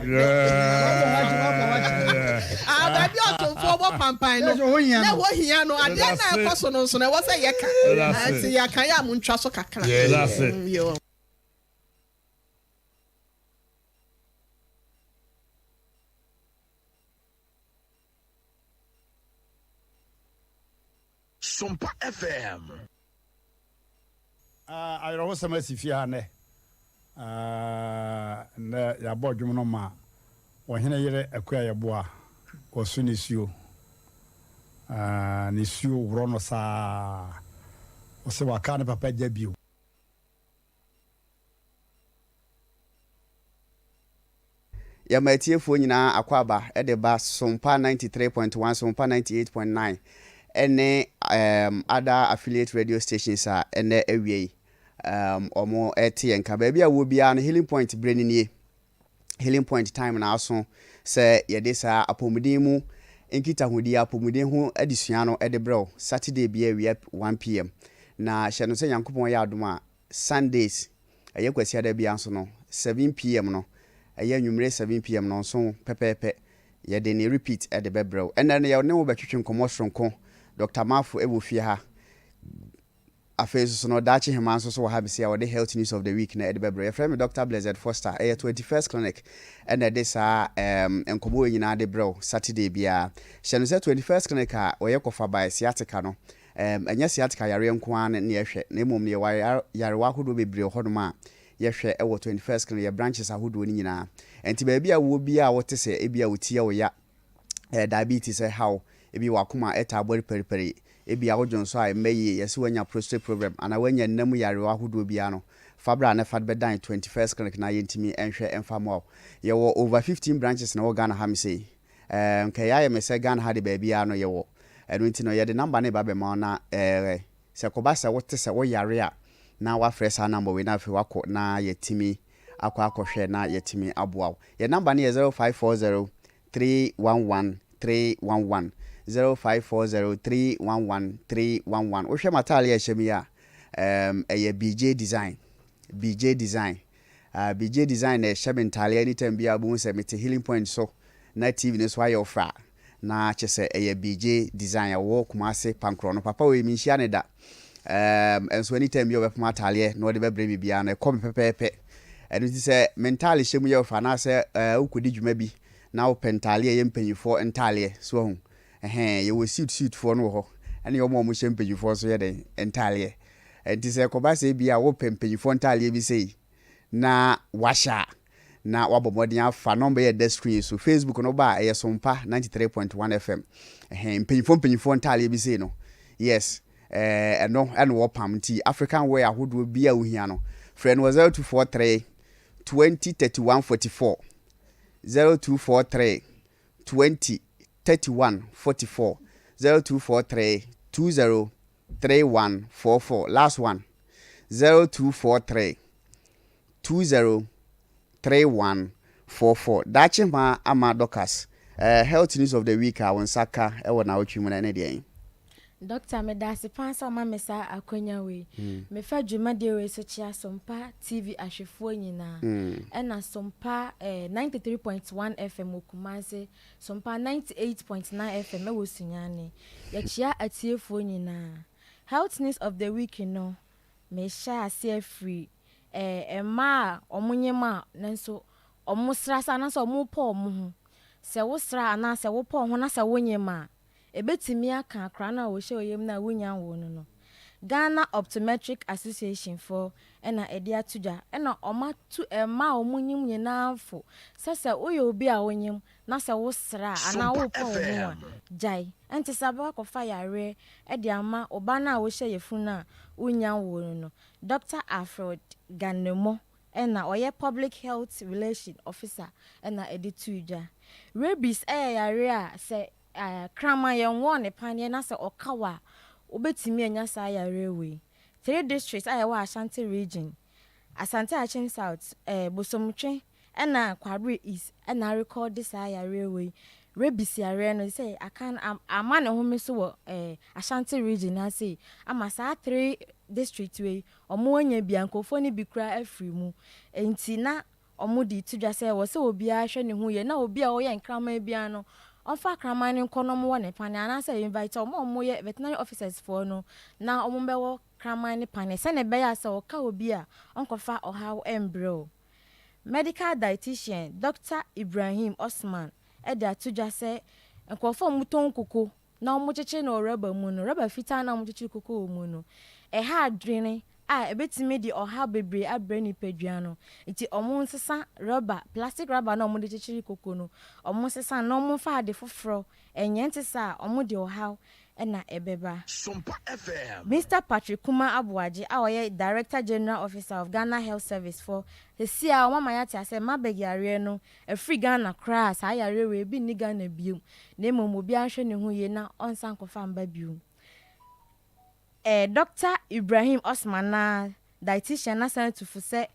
Ah, baabi a ɔtomfoɔ bɔ pampan no, na ɛhɔ hia no. Adeɛ no a ɛkɔ so no nso no, ɛwɔ sɛ yɛka. Nti yɛaka yɛ a montwa so kakra. Yo. Sompa FM. Awerɛhosɛm asi fie ha nnɛ. Nnɛ yɛabɔ dwom no ma ɔhene yere Akua Yeboah. Ɔso nisuo. Nisuo worɔ no saa. Ɔse waka ne papa gya bio. Yɛma atiefoɔ nyinaa akwaaba de ba Sompa 93.1, Sompa 98.9 ne um, other affiliate radio stations a ɛnɛ awia yi um, wɔn te yɛn nka. Baabi a wɔ biara no, Healing Point berɛ no nie. Healing Point time na aso sɛ yɛde saa apɔmuden mu nkitahodie, apɔmuden ho adesua no de brɛ wo Saturday biara awia 1 pm. Na hyɛ no sɛ Nyankopɔn yɛ adom a, Sundays, ɛyɛ Kwasiada biara nso no, 7 pm no, ɛyɛ anwummere 7 pm no nso pɛpɛɛpɛ, yɛde ne repeat de bɛbrɛ wo. Ɛnnɛ no yɛne wo bɛtwetwe nkɔmmɔ soronko. Dr. Marfo wɔ fie ha. Afei nso so no, Daakye Hema nso so wɔ ha besi a wɔde Health News of the Week na ɛde bɛbrɛ. Yɛfrɛ me Dr. Blessed Foster. Ɛyɛ 21st Clinic ɛna ɛde saa nkɔmmɔ wei nyinaa de brɛ wo Saturday biara. Hyɛ no sɛ 21st Clinic a wɔyɛ kɔfa by sciatica no, ɛnyɛ sciatica yareɛ nko ara ne yɛhwɛ, na mmom no yɛwɔ yarewa ahodoɔ bebree wɔ hɔnom a yɛhwɛ ɛwɔ 21st Clinic, yɛ branches ahodoɔ no nyinaa. Nti baabi a wowɔ biara a wote sɛ ebi a wo ti yɛ wo ya, diabetes ɛhaw, ebi wakoma ɛtaa bɔre pɛripɛri, ebi a wodwo nso a ɛmmɛ yie, yɛsɛ woanya prostate problem anaa woanya nnam yarewa ahodoɔ biara no, fa bra na fa bɛdan 21st Clinic na yɛntumi nhwɛ ɛmfa mmoa wo. Yɛwɔ over 15 branches na ɛwɔ Ghana ha me sei. Nka ɛyɛ ayɛ me sɛ Ghana ha de baabiara no yɛwɔ. Ɛno nti no yɛde number no ba bɛma wo na sɛ kɔba sɛ wote sɛ woyare a, na wafrɛ saa number wei na afei wakɔ na yɛtumi akɔ akɔhwɛ na yɛtumi aboa wo. Yɛ number no yɛ 0540 311 311, 0540 311 311. Wohwɛ m'ataale a ɛhyɛ mu yi a, ɛyɛ BJ Design. BJ Design. BJ Design na ɛhyɛ me ntaale. Anytime bi a wobɛhu sɛ mete Healing Point so na TV no so ayɛ wo fɛ a, na kyɛ sɛ ɛyɛ BJ Design a wɔwɔ Kumase Pankorɔ no. Papa wei menhyia ne da. Ɛnso anytime bi a wɔbɛpam ataaleɛ na wɔde bɛbrɛ me biara no, ɛkɔ me pɛpɛɛpɛ. Ɛno nti sɛ me ntaale hyɛ mu yɛ wo fɛ anaasɛ wokɔdi dwuma bi na wopɛ ntaaleɛ a ɛyɛ mpanyinfoɔ ntaaleɛ so ahu ɛhɛn, yɛwɔ suit suitfoɔ no wɔ hɔ, ɛne wɔn a wɔhyɛ mpanyinfoɔ nso yɛ dɛn ntaaleɛ. Nti sɛ kɔba sɛ bi a wopɛ mpanyinfoɔ ntaaleɛ bi sei na wahyɛ a, na wabɔ mmɔden afa number yɛ da screen so. Facebook no ba a, ɛyɛ Sompa 93.1 FM. Ɛhɛn, mpanyinfoɔ ntaaleɛ bi sei no, yes, ɛno ɛna wɔpam. Nti African wear ahodoɔ bi a wohia no, frɛ no wɔ 0243 20 31 44, 0243 20 31 44, 0243 20 31 44. Last one, 0243 20 31 44. Daakye ma ama Dorcas, Health News of the Week a wo nsa ka ɛwɔ naawɔtwe mu no, ɛne deɛn? Doctor, meda ase paa sɛ ɔma me saa akwanya wei. Mefa dwumadie wei so kyea Sompa TV ahwɛfoɔ nyinaa. Ɛna Sompa 93.1 FM wɔ Kumase, Sompa 98.9 FM ɛwɔ Sunyani. Yɛkyea atiefoɔ nyinaa. Health News of the Week no, mehyɛ ase afiri mmaa a ɔmo nyem a nanso ɔmo sra sa anaasɛ ɔmo pɔ ɔmo ho. Sɛ wosra anaasɛ wopɔ wo ho na sɛ wonyem a, ebetumi aka akora no a wɔhyɛ wo yam no a wonya wo no. Ghana Optometric Association foɔ ɛna ɛde ato dwa, ɛna ɔmo ato mmaa a ɔmo nyim nyinaa fo sɛ woyɛ obi a wonyim na sɛ wosra anaa wopɔ wo ho a, gyae. Ɛnte sɛ abɛkɔ akɔfa yareɛ ɛde ama ɔba no a wohyɛ yafunu no a wonya wo no. Dr Alfred Ganemo ɛna ɔyɛ public health relation officer ɛna ɛde to dwa. Rabies ɛyɛ yareɛ a sɛ kraman yɛn wɔ ne paneɛ na sɛ ɔka wo a, wobɛtumi anya saa yareɛ wei. Three districts a ɛwɔ Ashanti Region, Asante Akyem South, Bosomtwe ɛna Kwabre East, ɛna arekɔde saa yareɛ wei, rabies yareɛ no, sɛ aka ama ne home so wɔ Ashanti Region ha sei ama saa three district wei ɔmo anya bi a nkurɔfoɔ no bi koraa afiri mu. Nti na Wɔde reto dwa sɛ ɛwɔ sɛ obiara hwɛ ne ho yie na obi a ɔyɛ nkraman biara no, ɔmfa kraman no nkɔ na wɔwɔ ne paneɛ anaasɛ invite wɔn a wɔyɛ veterinary officers foɔ no na wɔmmɛwɔ kraman no paneɛ sɛdeɛ ɛbɛyɛ a sɛ ɔka obi a ɔnkɔfa ɔhaw mbrɛ wo. Medical dietitian Dɔkta Ibrahim Osman de ato dwa sɛ nkurɔfoɔ a wɔtɔn koko na wɔkyekyere no wɔ rɔba mu no, rɔba fitaa no a wɔkyekyere koko wɔ mu no, ɛha adwene a ɛbɛtumi de ɔhaw bebree abrɛ nipadua no. Nti wɔnsesa rɔba, plastic rubber no a wɔde kyekyere koko no, wɔnsesa no na wɔmfa ade foforɔ nyɛ, ɛnte saa a wɔde ɔhaw na ɛbɛba. Sompa FM. Mister Patrick Kumah Aboagye a ɔyɛ Director General Officer of Ghana Health Service foɔ, seesei a wɔama yɛate aseɛ Marburg yareɛ no afiri Ghana koraa, saa yareɛ wei ebi nni Ghana bio, na mmom obiara nhwɛ ne ho yie na ɔnsan nkɔfa mba bio. Eh, Dɔkta Ibrahim Osman na dietitian no asan atu fo sɛ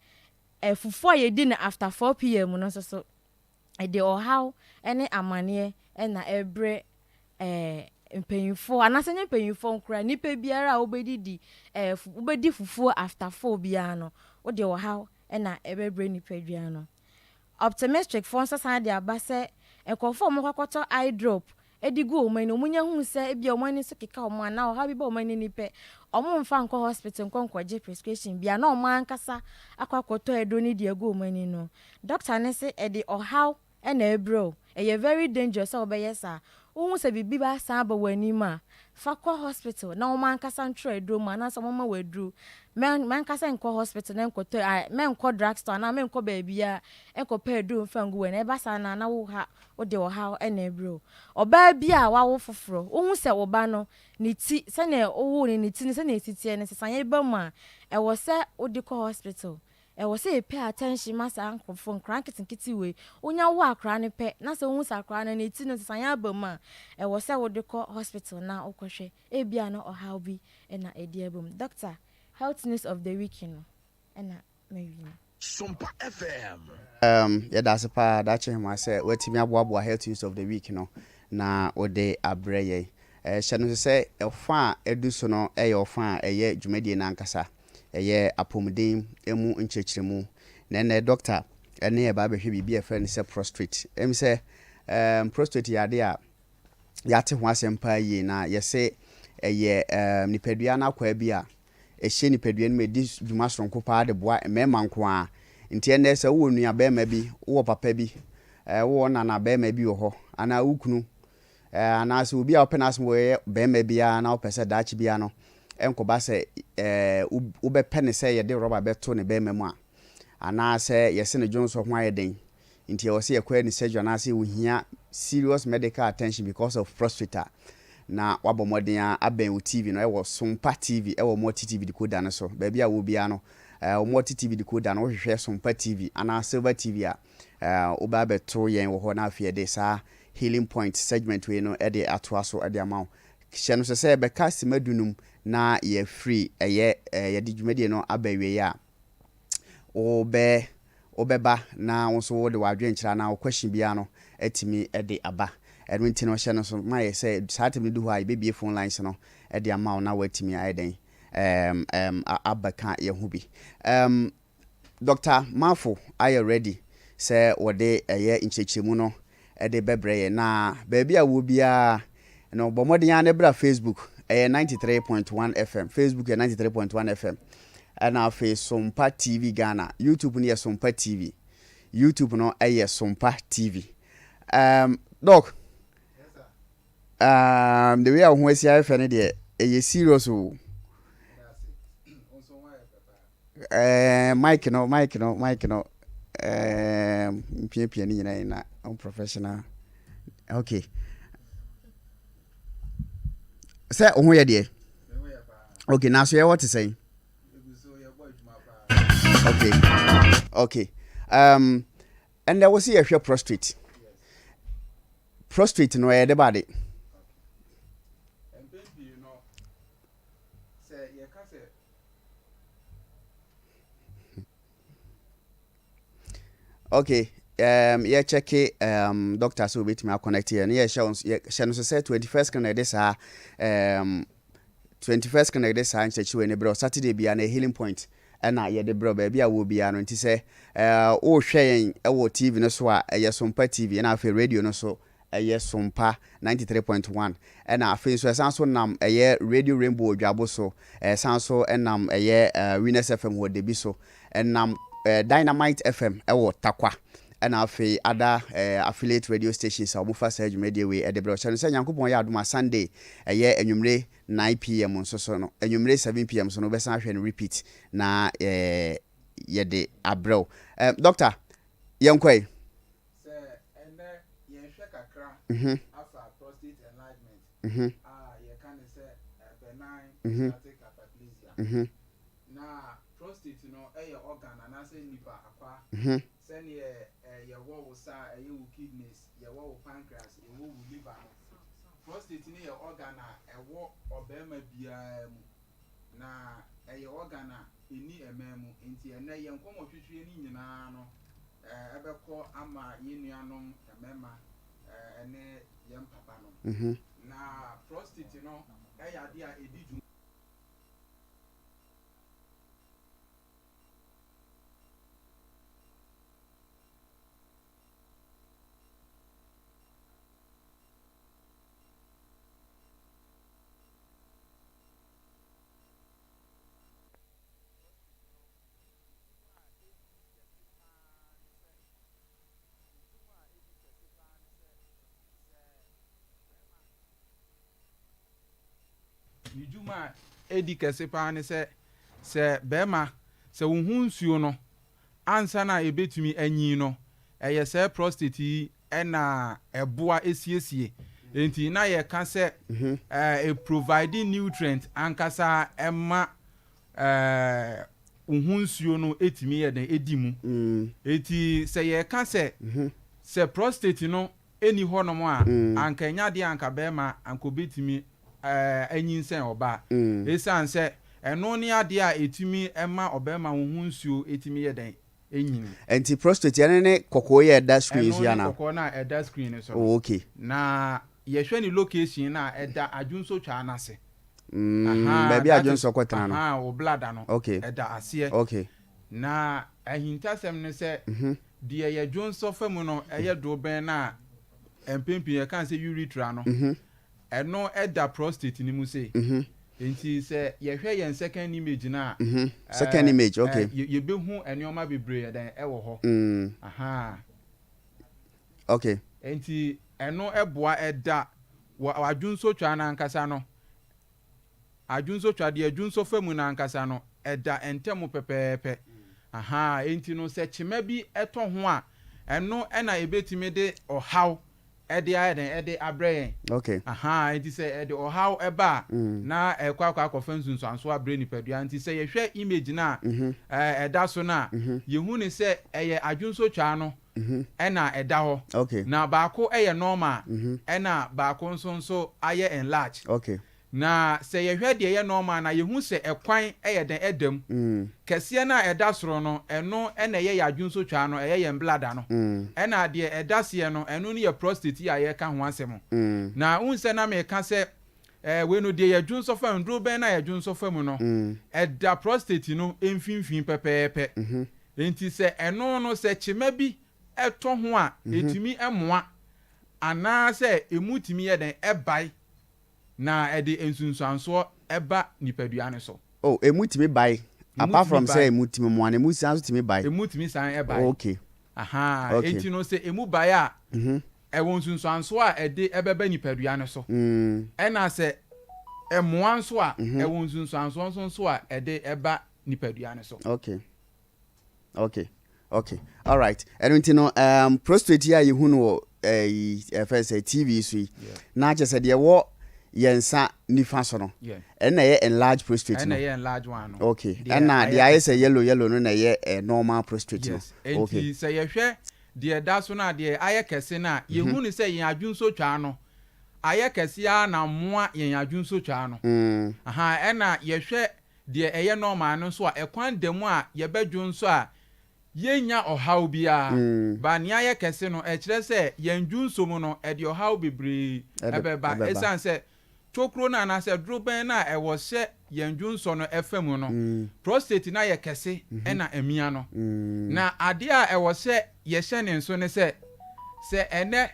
eh, fufuo a yɛdi no after 4 pm no nso so, ɛde ɔhaw ne amaneɛ na ɛrebrɛ eh, mpanyinfoɔ anaasɛ nyɛ mpanyinfoɔ nkoraa, nipa biara a wobɛdidi eh, wobɛdi fufuo after 4 biara no, wode ɔhaw na ɛbɛbrɛ nipadua no. Optometric foɔ nso san de aba sɛ nkurɔfoɔ a wɔkɔ akɔtɔ eye drop de gu wɔn ani, wɔnya hu sɛ ebia wɔn ani so keka wɔn anaa ɔhaw bi ba wɔn ani ni pɛ, wɔmfa nkɔ hospital nkɔ nkɔgye prescription biara na wɔn ankasa akɔ akɔtɔ aduro no de agu wɔn ani no. Doctor no se ɛde ɔhaw na ɛbrɛ wo. Ɛyɛ very dangerous sɛ wobɛyɛ saa. Wohu sɛ biribi ba san aba w'anim a, fa kɔ hospital na wɔn ankasa ntwerɛ aduro mu anaasɛ wɔmma wo aduro. Mɛnkasa nkɔ hospital na nkɔtɔ a, mɛnkɔ drug store anaa mɛnkɔ baabiara nkɔpɛ aduro mfa ngu w'ani. Ɛba saa no a na wo ha wode ɔhaw na ɛbrɛ wo. Ɔbaa bi a wawo foforɔ, wohu sɛ wo ba no ne ti sɛdeɛ wowoo no ne ti no sɛdeɛ ɛsi teɛ no nsesaeɛ ba mu a, ɛwɔ sɛ wode kɔ hospital. Ɛwɔ sɛ yɛ pay attention ma saa nkorɔfoɔ nkwadaa nketenkete wei. Wonya wo akwadaa no pɛ na sɛ wohu sɛ akwadaa no ne ti no nsesaeɛ aba mu a, ɛwɔ sɛ wode kɔ hospital na wokɔhwɛ. Ebia na ɔhaw bi na ɛde aba mu. Doctor, health news of the week no ɛna mawie no. Sompa FM. Yɛda ase paa Daakye Hemaa sɛ woatumi aboaboa Health News of the Week no na wode abrɛ yɛn. Hyɛ no nso sɛ ɔfa a adu so no yɛ ɔfa a ɛyɛ dwumadie no ankasa, ɛyɛ apɔmuden mu nkyerɛkyerɛmu. Na ɛnnɛ dɔkta ne yɛn ba abɛhwɛ biribi a yɛfrɛ no sɛ prostrate. Ɛm sɛ prostate yɛ adeɛ a yɛate ho asɛm paa yie na yɛse ɛyɛ nipadua no akwaa bi a ɛhyɛ nipadua no mu ɛdi dwuma soronko paa de boa mmarima nko ara. Nti ɛnnɛ sɛ wowɔ nua barima bi, wowɔ papa bi, wowɔ nana barima bi wɔ hɔ, anaa wo kunu, anaasɛ obi a wopɛ n'asɛm wɔyɛ barima biara na wopɛ sɛ daakye biara no ɛnkɔba sɛ wobɛpɛ ne sɛ yɛde rɔba bɛto ne barima mu a, anaasɛ yɛse ne dwonsɔ ho ayɛ den nti ɛwɔ sɛ yɛkɔyɛ ne surgery anaasɛ ohia serious medical attention because of prostate a, na wabɔ mmɔden a abɛn wo TV no ɛwɔ Sompa TV ɛwɔ Multi TV decoder no so. Baabi a wɔ biara no, wɔ Multi TV decoder no wohwehwɛ Sompa TV anaa Silver TV a, wobɛ abɛto yɛn wɔ hɔ na afei yɛde saa Healing Point segment wei no ɛde atoa so ɛde ama wo. Hyɛ no so sɛ bɛka sima 15 na yɛfiri ɛyɛ yɛde dwumadie no aba awie a, wobɛba na wo nso wode w'adwenkyerɛ anaa wo question biara no atumi de aba. Ɛno nti no hyɛ no so ma yɛ sɛ saa time no du hɔ a yɛbɛbie phone lines no de ama wo na woatumi ayɛ dɛn abɛka yɛn ho bi. Dr. Mafo ayɛ ready sɛ wɔde ɛyɛ nkyerɛkyerɛmu no de bɛbrɛ yɛn na baabi a wɔ biara no bɔ mmɔden ara ne bra Facebook, ɛyɛ 93.1 FM, Facebook yɛ 93.1 FM, ɛna afei Sompa TV Ghana, YouTube no yɛ Sompa TV, YouTube no ɛyɛ Sompa TV. Doc, the way a wo ho asi ayɛ fɛ no deɛ ɛyɛ serious o. Mic no, mic no, mic no, mpiapia ne nyinaa na unprofessional. Okay, sɛ wo ho yɛ deɛ okay, na so yɛwɔ te sɛn? Okay, ɛnɛ wo sɛ yɛhwɛ prostate. Prostate no ɛyɛ de ba de? Mpɛn pii no, sɛ yɛka sɛ Okay, yɛkyɛke doctor sɛ obɛtumi aconnect yɛ no. Yɛhyɛ no so sɛ 21st kan na yɛde saa 21st kan na yɛde saa nkyerɛkyerɛ no berɛ Saturday bia na healing point. ɛna yɛde brɛ wo baabi a wɔ biara no. Nti sɛ worehwɛ yɛn wɔ TV no so a, ɛyɛ Sompa TV, ɛna afei radio no so ɛyɛ Sompa 93.1, ɛna afei nso ɛsan so nam ɛyɛ Radio Rainbow Odwabo so, ɛsan so nam ɛyɛ Winners FM wɔ Debi so, ɛnam Dynamite FM ɛwɔ Tarkwa, ɛna afei other affiliate radio stations a wɔfa saa dwumadie wei ɛde brɛ wo. Hyɛ no sɛ Nyankopɔn yɛ adom a Sunday ɛyɛ anwummere 9 p.m. nso so no, anwummere 7 p.m. so no, wobɛsan ahwɛ no repeat na yɛde abrɛ wo. Doctor, yɛnkɔ. Sɛ ɛnɛ yɛhwɛ kakra afa prostate enlargement a yɛka ne sɛ benign prostatic hyperplasia. Na prostate no ɛyɛ organ anaasɛ nipa akwa sɛneɛ yɛwɔ wo sa, ɛyɛ wo kidneys, yɛwɔ wo pancreas, yɛwɔ wo liver no, prostate no yɛ organ a ɛwɔ ɔbarima biara mu, na ɛyɛ organ a ɛni ɛman mu. Nti ɛnɛ yɛn nkɔmmɔtwitwie no nyinaa no ɛbɛkɔ ama yɛn nuanom mmarima ɛne yɛn papa no. Na prostate no ɛyɛ adeɛ a ɛdi dwuma ne dwuma a ɛdi kɛse paa ne sɛ bɛrima sɛ wo ho nsuo no ansa na ɛbɛtumi anyi no, ɛyɛ sɛ prostate yi ɛna ɛboa esiesie. Nti na yɛka sɛ provide nutrient ankasa ɛma wo ho nsuo no ɛtumi yɛ den ɛdi mu. Eti sɛ yɛka sɛ prostate no ɛni hɔnom a, anka ɛnya deɛ anka bɛrima anka obɛtumi anyinsɛn ɔbaa, ɛsiane sɛ ɛno ne adeɛ a ɛtumi ɛma ɔbɛrima wo ho nsuo ɛtumi yɛ den ɛnyini. Nti prostate ɛne ne kɔkɔɔ yɛ ɛda screen so ɛno yɛ ne ana? Kɔkɔɔ no a ɛda screen no so no. Oh, okay. Na yɛhwɛ ne location no a, ɛda adwonsotwaa no ase. Baabi a adwonsɔ kɔtena no. Aha, wo bladder no ɛda aseɛ. Na ahintasɛm no sɛ deɛ yɛ dwonsɔ fa mu no ɛyɛ dorobɛn no a mpempem yɛka sɛ urethra no, ɛno ɛda prostate no mu sei. Nti sɛ yɛhwɛ yɛn second image no a, Second image, okay. Yɛbɛhu nneɛma bebree ɛdɛn ɛwɔ hɔ. Aha. Nti ɛno ɛboa ɛda wɔ adwonsotwa no ankasa no, adwonsotwa deɛ adwonsɔ fa mu no ankasa no ɛda ntɛm pɛpɛɛpɛ. Aha, nti no sɛ kyema bi ɛtɔ ho a, ɛno ɛna ebetumi de ɔhaw ɛde ayɛ dɛn ɛde abrɛ yɛn. Aha, nti sɛ ɛde ɔhaw ɛba a, na ɛkɔ akɔfa nsunsuanso abrɛ nipadua. Nti sɛ yɛhwɛ image no a ɛda so no a, yɛhu ne sɛ ɛyɛ adwonsotwa no ɛna ɛda hɔ. Na baako ɛyɛ normal, ɛna baako nso ayɛ enlarge. Na sɛ yɛhwɛ deɛ ɛyɛ normal na yɛhu sɛ ɛkwan ɛyɛ dɛn ɛda mu. Kɛseɛ no a ɛda soro no, ɛno ɛna ɛyɛ yɛ adwonsotwa no, ɛyɛ yɛn bladder no. Ɛna deɛ ɛda seɛ no, ɛno no yɛ prostate yi a yɛreka ho asɛm. Na wohu sɛ na meka sɛ wei no deɛ yɛ dwonsɔ fa mu, dorobɛn no a yɛ dwonsɔ fa mu no, ɛda prostate no mfimfini pɛpɛɛpɛ. Nti sɛ ɛno no sɛ kyema bi ɛtɔ ho a, ɛtumi ɛmoa anaasɛ emu tumi yɛ dɛn ɛbae na ɛde nsunsuansoɔ ɛba nipadua no so. Oh, emu tumi bae. Emu Apart tumi from bae. sɛ emu tumi moa no, emu san so tumi bae. Emu tumi san ɛbae. Aha. Enti no sɛ emu bae a, ɛwɔ nsunsuansoɔ a ɛde ɛbɛba nipadua no so. Ɛna sɛ ɛmoa nso a, ɛwɔ nsunsuansoɔ nso a ɛde ɛba nipadua no so. Okay, alright. Ɛno nti no prostate yi a yɛhu no wɔ ɛyi ɛfɛ sɛ TV so yi, na kyerɛ sɛ deɛ ɛwɔ yɛn nsa nifa so no, ɛna ɛyɛ enlarged prostate ɛna no. Ɛyɛ enlarged one no. Okay. Ɛna deɛ ayɛ sɛ yellow yellow no na ɛyɛ normal prostate no. Yes. Nti sɛ yɛhwɛ deɛ ɛda so no a, deɛ ayɛ kɛse no a, yɛhu ne sɛ yɛn adwonsotwaa no ayɛ kɛse ara na mmoa yɛn adwonsotwaa no. Aha, ɛna yɛhwɛ deɛ ɛyɛ normal no nso a, ɛkwan da mu a yɛbɛdwo nso a yɛnnya ɔhaw biara. Ba nea ayɛ kɛse no, ɛkyerɛ sɛ yɛn dwonso mu no ɛde ɔhaw bebree ɛbɛba. Ɛbɛba. Ɛsiane sɛ Tokuro no anaasɛ dorobɛn no a ɛwɔ sɛ yɛn dwonsɔ no fa mu no, prostate no ayɛ kɛse na amia no. Na adeɛ a ɛwɔ sɛ yɛhyɛ ne nso ne sɛ, sɛ ɛnnɛ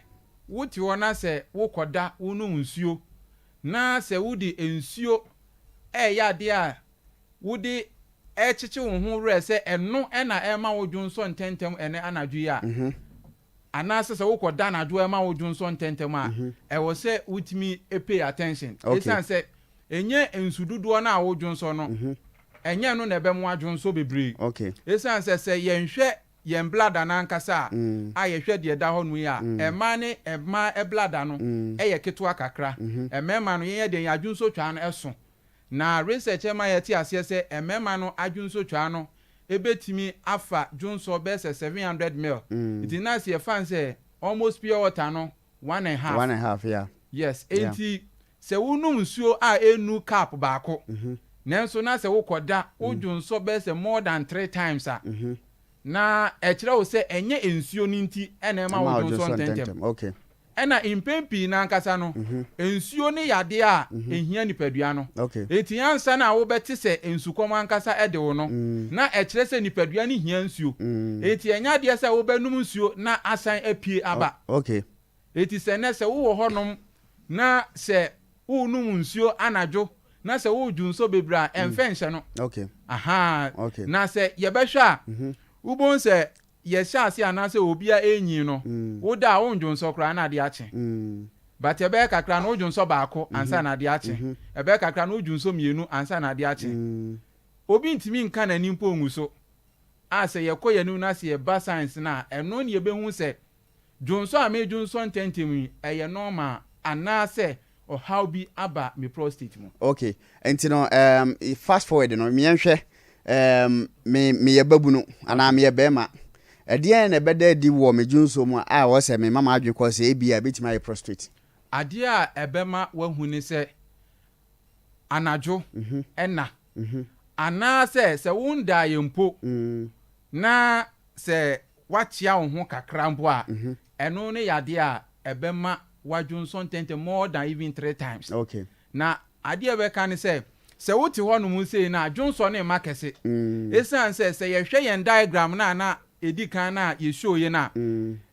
wote hɔ na sɛ wokɔda wonom nsuo na sɛ wode nsuo reyɛ adeɛ a wode rekyekye wo ho werɛ sɛ ɛno na ɛrema wo dwonsɔ ntɛntɛm ɛnnɛ anadwo yi a, Anaasɛ sɛ wokɔ da anadwo a ɛma wo dwonsɔ ntɛntɛm a, ɛwɔ sɛ wotumi pay attention. Esiane sɛ ɛnyɛ nsu dodoɔ no a wodwonsɔ no, ɛnyɛ ɛno na ɛbɛma woadwonsɔ bebree. Esiane sɛ sɛ yɛnhwɛ yɛn bladder no ankasa a, a yɛhwɛ deɛ ɛda hɔ nom yi a, mmaa ne mmaa bladder no yɛ ketewa kakra. Mmarima no, yɛn deɛ yɛn adwonsɔtwaa no so. Na research ma yɛte aseɛ sɛ mmarima no adwonsɔtwaa no ebetumi afa dwonsɔ bɛyɛ sɛ 700 mil. Nti na sɛ yɛfa no sɛ almost pure water no one and half. One and half, yeah. Yes, enti sɛ wonom nsuo a ɛnnu cup baako, nanso na sɛ wokɔda wodwonsɔ bɛyɛ sɛ more than three times a, na ɛkyerɛ wo sɛ ɛnyɛ nsuo no nti na ɛma wodwonsɔ ntɛntɛm. Ɛna mpɛn pii no ankasa no, nsuo no yɛ adeɛ a ɛhia nipadua no. Enti ansa na wobɛte sɛ nsukɔm ankasa de wo no, na ɛkyerɛ sɛ nipadua no hia nsuo. Enti ɛnyɛ adeɛ sɛ wobɛnom nsuo na asan apue aba. Enti sɛ nnɛ sɛ wowɔ hɔnom na sɛ worenom nsuo anadwo na sɛ woredwo nsuo bebree a, ɛmfɛ nhyɛ no. Ahaa. Na sɛ yɛbɛhwɛ a, wobɛhu sɛ yɛhyɛ ase anaasɛ obia ɛnyin no, wo da a wo ndwonsɔ koraa na adeɛ akye. But ɛbɛyɛ kakra no wo dwonsɔ baako ansa na adeɛ akye. Ɛbɛyɛ kakra no wo dwonsɔ mienu ansa na adeɛ akye. Obi ntumi nka n'ani mpo ngu so. A sɛ yɛkɔ yɛn anim na sɛ yɛba science no a, ɛno na yɛbɛhu sɛ dwonsɔ a medwonsɔ ntɛntɛm yi, ɛyɛ normal anaasɛ ɔhaw bi aba me prostate mu. Ok, nti no um, fast forward no, yɛnhwɛ um, me meyɛ babunu anaa meyɛ bɛrima. Ɛdeɛn na ɛbɛda adi wɔ me dwonsɔ mu a ɛwɔ sɛ mema m'adwene kɔ sɛ ebia ɛbɛtumi ayɛ prostate? Adeɛ a ɛbɛma woahu ne sɛ anadwo nna anaasɛ sɛ wondaeɛ mpo na sɛ woakyea wo ho kakra mpo a, ɛno no yɛ adeɛ a ɛbɛma woadwonsɔ ntɛntɛm more than even three times. Na adeɛ a ɛbɛka ne sɛ, sɛ wote hɔnom sei no a, dwonsɔ no mma kɛse. Ɛsiane sɛ, sɛ yɛhwɛ yɛn diagram no a na ɛdi kan no a yɛ show yi no a,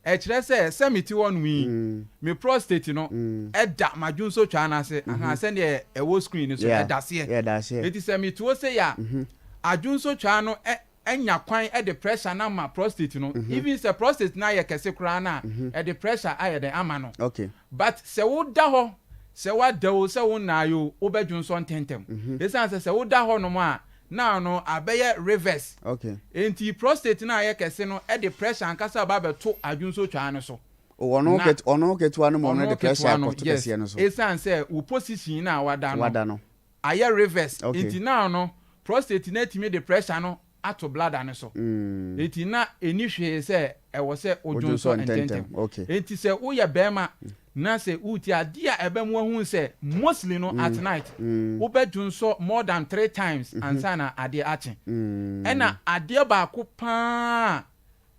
ɛkyerɛ sɛ, sɛ mete hɔnom yi, me prostate no da m'adwonsɔtwaa no ase, ahaa, sɛdeɛ ɛwɔ screen no so, ɛda aseɛ. Enti sɛ mete hɔ sei a, adwonsɔtwaa no anya kwan de pressure no ama prostate no, even sɛ prostate no ayɛ kɛse koraa no a, ɛde pressure ayɛ dɛn ama no. But sɛ woda hɔ, sɛ woada o, sɛ wonnaeɛ o, wobɛdwonsɔ ntɛntɛm. Ɛsiane sɛ sɛ woda hɔnom a, now no abɛyɛ reverse. Enti prostate no a ayɛ kɛse no de pressure ankasa ba abɛto adwonsɔtwaa no so. Oh, ɔno Na ket ɔno ketewa no mmom no ɔno de pressure ketewa no, akɔto yes, kɛseɛ no so. ɛsiane sɛ wo position no a wada no, Wada no. ayɛ reverse Okay. nti now no prostate no atumi de pressure no ato bladder no so nti na ɛnni hwee sɛ ɛwɔ sɛ wodwonsɔ Wodwonsɔ ntɛntɛm. ntɛntɛm. Okay. Nti sɛ woyɛ barima na sɛ woretie adeɛ a ɛbɛma woahunu sɛ mostly no at night wobɛdwonsɔ more than three times ansa na adeɛ akye. Ɛna adeɛ baako pa ara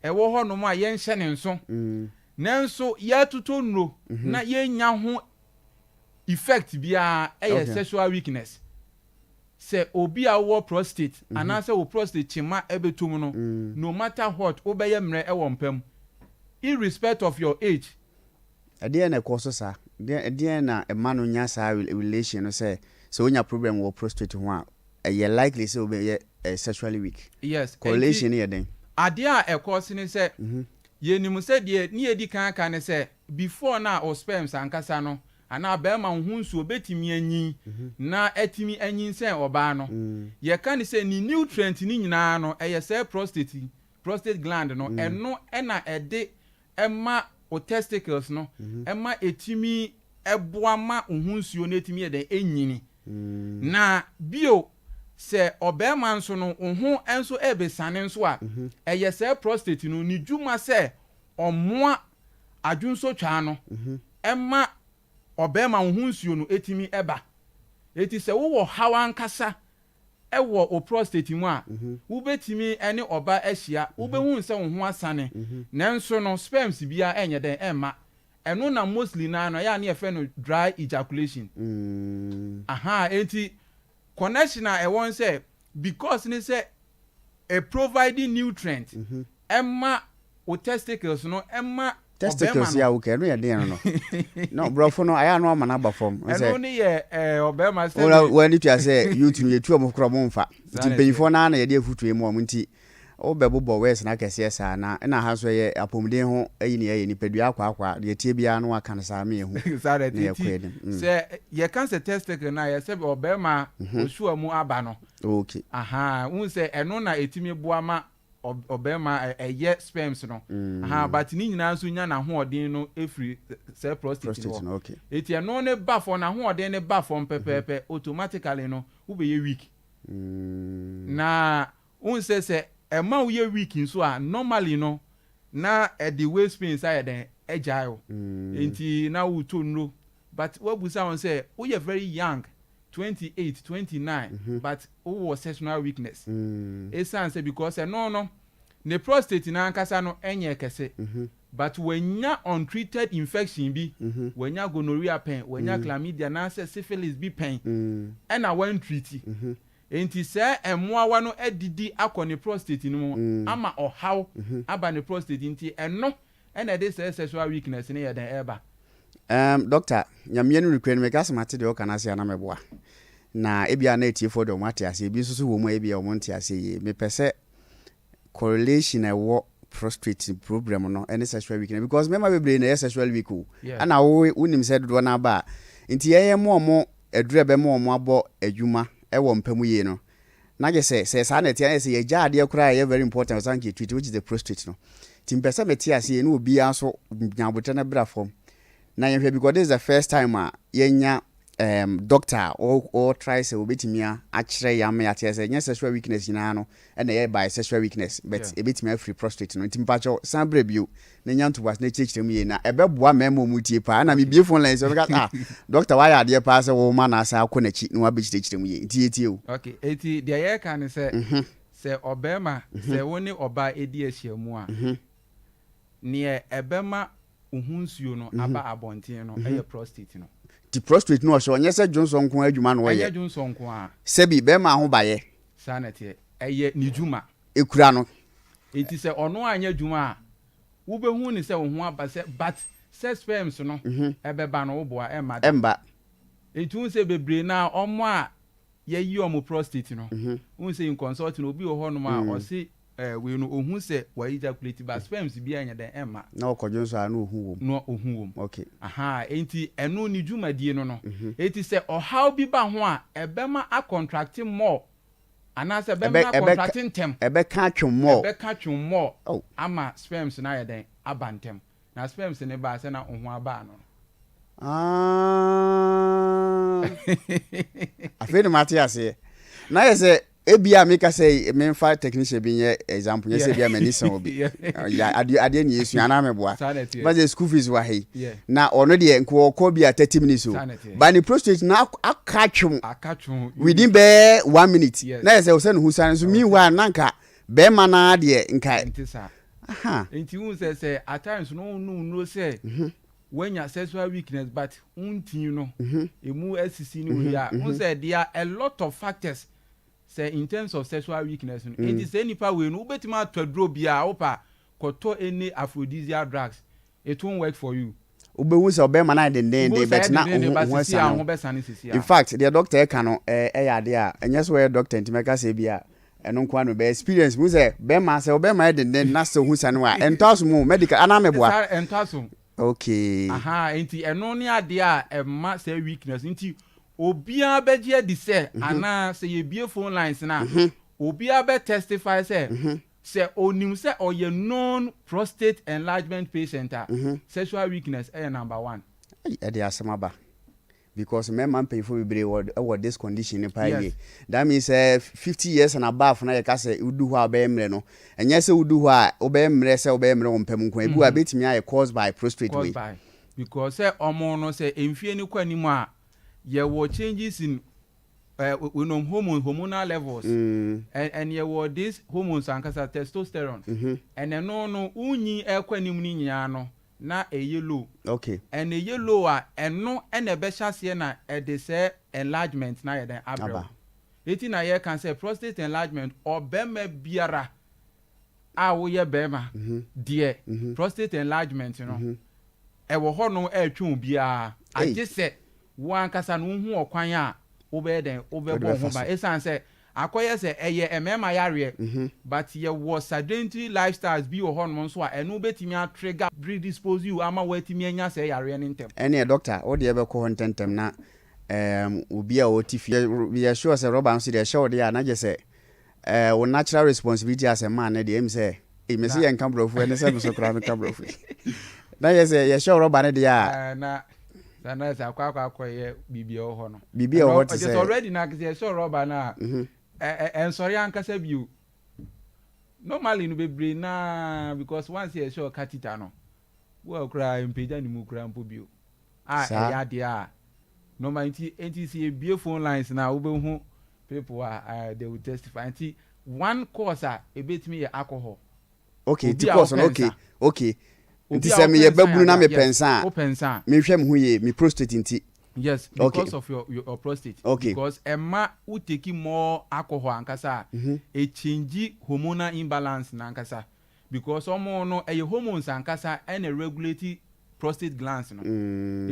a ɛwɔ hɔnom a yɛnhyɛ no nso nanso yɛatotɔ nnuro na yɛnnya ho effect biara yɛ sexual weakness. Sɛ obi a wowɔ prostate anaasɛ wo prostate kyema bɛtɔ mu no, no matter what wobɛyɛ mmerɛ wɔ mpa mu irrespect of your age. Ɛdeɛn na ɛkɔ so saa? Ɛdeɛn na ɛma no nya saa relation no sɛ sɛ wonya problem wɔ prostate ho a ɛyɛ likely sɛ wobɛyɛ sexually weak? Yes, enti Correlation no yɛ dɛn? adeɛ a ɛkɔ so ne sɛ yɛnim sɛ deɛ ne yɛdi kan aka ne sɛ before no a wo sperms ankasa no anaa barima wo ho nsuo bɛtumi anyin na atumi anyinsɛn ɔbaa no, yɛka no sɛ ne nutrient no nyinaa no ɛyɛ saa prostate yi, prostate gland no, ɛno na ɛde ma wo testicles no ma ɛtumi boa ma wo ho nsuo no ɛtumi yɛ dɛn ɛnyini. Na bio sɛ ɔbarima nso no wo ho nso ɛrebɛsiane nso a, ɛyɛ saa prostate no ne dwuma sɛ ɔmmoa adwonsotwaa no ma ɔbarima wo ho nsuo no tumi ba. Enti sɛ wowɔ haw ankasa wɔ wo prostate mu a, wobɛtumi ne ɔba ahyia, wobɛhunu sɛ wo ho asane, nanso no sperms biara ɛnyɛ dɛn ɛmma. Ɛno na mostly naa no ɛyɛ a ne yɛfrɛ no dry ejaculation. Ahaa, enti connection a ɛwɔ ne sɛ because ne sɛ ɛ provide nutrient ɛma wo testicles no ɛma ɔbɛrima Testicles no. yi a woka ɛno yɛ den no no. No, borɔfo no ayɛ a na wama no aba fam. Ɛno ne yɛ ɛɛ ɔbɛrima Wona sɛdeɛ. w'ani tua sɛ youth no yɛtu wɔn koraa wɔn mfa. Saa Nti na ɛteɛ. mpanyinfoɔ no ara na yɛde afutuo yi ma wɔn nti Wobɛbobɔ words no akɛseɛ saa na ɛna ha nso ɛyɛ apɔmuden ho ayi na yɛyɛ nipadua akwaakwa deɛ ɛteɛ biara no waka no saa ma yɛhu Saa na na ɛte yɛkɔ nti anim. Mm. sɛ yɛka sɛ testicle no a yɛ sɛ ɔbarima ɔsua mu aba no Okay. ahaa wohu sɛ ɛno na ɛtumi boa ma ɔbarima ɛyɛ sperms no ahaa but ne nyinaa nso nya n'ahoɔden no ɛfiri sɛ prostate no Prostate hɔ no okay. ɛti ɛno ne ba fam n'ahoɔden no ba fam pɛpɛɛpɛ automatically no wobɛyɛ weak na Wohu sɛ sɛ ɛma wo yɛ weak nso a normally no na ɛde waist pains ayɛ dɛn agyae wo nti na wotɔ nnuro but woabusa wɔn sɛ woyɛ very young 28, 29 but wowɔ sexual weakness ɛsiane sɛ because ɛno no ne prostate no ankasa no ɛnyɛ kɛse but wanya untreated infection bi wanya gonorrhea pɛn wanya chlamydia anaasɛ syphilis bi pɛn ɛna wantreati Enti sɛ mmoawa no adidi akɔ ne prostate no mu ama ɔhaw aba ne prostate nti ɛno na ɛde sɛɛ sexual weakness no yɛ dɛn ɛba. Erm doctor, Nyame anim nokorɛ ni meka sɛ mate deɛ woka no ase a na meboa. Na ebia na atiefoɔ deɛ wɔn ate aseɛ, ebi nso so wɔ mu a ebia wɔn nte aseɛ yie. Mepɛ sɛ correlation a ɛwɔ prostate problem no ne sexual weakness because mmarima bebree na ɛyɛ sexual weak o. Ɛna wo wonim sɛ dodoɔ no aba a nti yɛyɛ mo ɔmo aduru a ɛbɛma ɔmo abɔ adwuma ɛwɔ mpa mu yie no na gye sɛ sɛ saa na ɛteɛ na yɛ sɛ yɛgya adeɛ koraa a ɛyɛ very important ɔsan nka treat which is the prostate no nti mpɛ sɛ mete aseɛ yie na obiara nso nya abotrɛ no bra fam na yɛnhwɛ because this is the first time a yɛnya um, doctor a ɔ try sɛ obetumi akyerɛ yɛn ama yɛate sɛ nyɛ sexual weakness nyinaa no ɛna ɛyɛ by sexual weakness but ebetumi afiri prostate no nti mpakyɛw san brɛ bio na nya ntoboase na kyerɛkyerɛ mu yie na ɛbɛboa mmarima ɔmu tie paa na mebie phone line sɛ ɔbɛka ah doctor wayɛ adeɛ paa sɛ wɔma na asa akɔ n'akyi na wabɛkyerɛkyerɛ mu yie nti yɛtie o. Okay, eti deɛ yɛreka ne sɛ sɛ ɔbarima sɛ wo ne ɔbaa edi ahyiamu a neɛ ɛbɛma wo ho nsuo no aba abɔnten no yɛ prostate no. Nti prostate no ɔhyɛ ɔnyɛ sɛ dwonsɔ nko ara adwuma na ɔyɛ. Ɛnyɛ dwonsɔ nko ara. Sɛbi bɛrima ahobayɛ. Saa na ɛteɛ. Ɛyɛ ne dwuma. Ekura no. Nti sɛ ɔno anyɛ adwuma a, wobɛhu no sɛ wo ho aba sɛ but sɛ sperms no ɛbɛba no woboa ɛmma da. Ɛmba. Nti wohu sɛ bebree no ara wɔn a yɛyi wɔn prostate no, wohu sɛ in consulting obi wɔ hɔnom a ɔse Eh wei no ohu sɛ wa ejaculate but sperms biaa nyɛ dɛn ɛmma. Na ɔkɔ dwonsɔ a na ohu wom. Na ohu wom. Okay. Ahaa enti ɛno ne dwumadie no no. Enti sɛ ɔhaw bi ba ho a ɛbɛma a contract more anaasɛ ɛbɛma no a contract ntɛm. Ɛbɛka atwom more. Ɛbɛka atwom more Oh. ama sperms no ayɛ dɛn aba ntɛm. Na sperms no ba a sɛ na wo ho aba ano no. Ah. Afei na mate aseɛ. Na yɛ sɛ Ebia meka sɛ memfa technician bi nyɛ example nyɛ sɛ ebia m'ani sɛn obi. Ya adeɛ adeɛ ne yɛsua anaa meboa. Fa sɛ school fees wɔ ha yi. Na ɔno deɛ nka ɔkɔ bi a 30 minutes o. Ba ne prostate no aka twom within bɛɛ one minute. Na yɛ sɛ ɔsɛ ne ho sane nso meanwhile na nka bɛrima no ara deɛ nka. Nti saa. Aha. Nti wohu sɛ sɛ at times no wonom nnuro sɛ woanya sexual weakness but wontii no emu asisi ne wei a, wohu sɛ there are a lot of factors sɛ in terms of sexual weakness no. Enti saa nipa wei no wobɛtumi atɔ aduro biara wopɛ a kɔtɔ any aphrodisiac drugs it won't work for you. Wobɛhu sɛ ɔbɛrima no ayɛ dendeenden Wobɛhu sɛ but ayɛ na dendeenden wo but ho sisi a asiane wo wo. ho bɛsane sisi In a. fact deɛ doctor ɛka no ɛyɛ adeɛ a ɛnyɛ sɛ ɔyɛ doctor nti mɛka sɛ ebia ɛno nko ara na ɔbɛyɛ experience mu sɛ bɛrima sɛ ɔbɛrima yɛ denden na sɛ ohu sane wo a ɛntɔ asom o medical anaa meboa. Saa ɛntɔ asom. Okay. Ahaa nti ɛno ne adeɛ a ɛma saa weakness nti obiara bɛgye adi sɛ anaa sɛ yɛbue phone lines no a obiara bɛ testify sɛ sɛ onim sɛ ɔyɛ known prostate enlargement patient a sexual weakness ɛyɛ number one. Ei ɛde asɛm aba because mmarima mpanyinfoɔ bebree wɔ wɔ this condition no paa yie that means sɛ 50 years and above na yɛka sɛ wodu hɔ a wobɛyɛ mmerɛ no ɛnyɛ sɛ wodu hɔ a wobɛyɛ mmerɛ sɛ wobɛyɛ mmerɛ wɔ mpa mu nko ebi wɔ a ebetumi ayɛ caused by prostate wei. Caused by because sɛ ɔmo no sɛ mfie no kɔ anim a yɛwɔ changes in eh, weinom hormones hormonal levels and and yɛwɔ this hormones ankasa testosterone and ɛno no wonyin ɛkɔ anim no nyinaa no. na ɛyɛ low. Okay. And ɛyɛ low a, ɛno ɛna ɛbɛhyɛ aseɛ na ɛde sɛ enlargement na ayɛ dɛn abrɛ wo. Aba. Eti na yɛka sɛ prostate enlargement, ɔbɛrima biara a woyɛ bɛrima deɛ, prostate enlargement no ɛwɔ hɔ no ɛretwe obiara, Ei. agye sɛ wo ankasa no wohu ɔkwan a wobɛyɛ dɛn wobɛbɔ Wode ho bɛfa ban so. Ɛsiane sɛ akɔyɛ sɛ ɛyɛ mmarima yareɛ, but yɛwɔ sedentary lifestyles bi wɔ hɔnom nso a ɛno wobɛtumi atrigger, predispose you ama woatumi anya sɛ yareɛ no ntɛm. Ɛneɛ doctor, wo deɛ bɛkɔ hɔ ntɛntɛm na obi a ɔte fie yɛ sure sɛ rɔba nso deɛ ɛhyɛ wo deɛ a, na gye sɛ wo natural responsibility as a man ne deɛ ɛmi sɛ mesi yɛ nka borɔfo ɛne sɛ me so koraa meka borɔfo yi na yɛ sɛ yɛhyɛ wo rɔba no deɛ a Eh, na na na sɛ akɔyɛ biribi a ɛwɔ hɔ no Biribi a ɛwɔ hɔ te Ɛno, sɛ- already na sɛ yɛhyɛ rɔba no a ɛnsɔre ankasa bio. Normally no, bebree naa, because once yɛhyɛ catheter no, wo koraa mpagya ne mu koraa mpo bio a Saa. ɛyɛ adeɛ a normal. Nti sɛ yɛbie phone lines na wobɛhu people a they will testify. Nti one cause a ebetumi yɛ alcohol. Okay, Obi nti a course no wopɛ okay nsa. Okay, Obi nti a sɛ wopɛ meyɛ nsa babunu na yɛ adeɛ- mepɛ yes, nsa a wopɛ nsa a mehwɛ me ho yie, me prostate nti. Yes, because of your prostate. Because ɛma wo take more alcohol ankasa a, ɛchange hormonal imbalance nankasa, because ɔmo no ɛyɛ hormones ankasa ɛna regulate prostate glands no.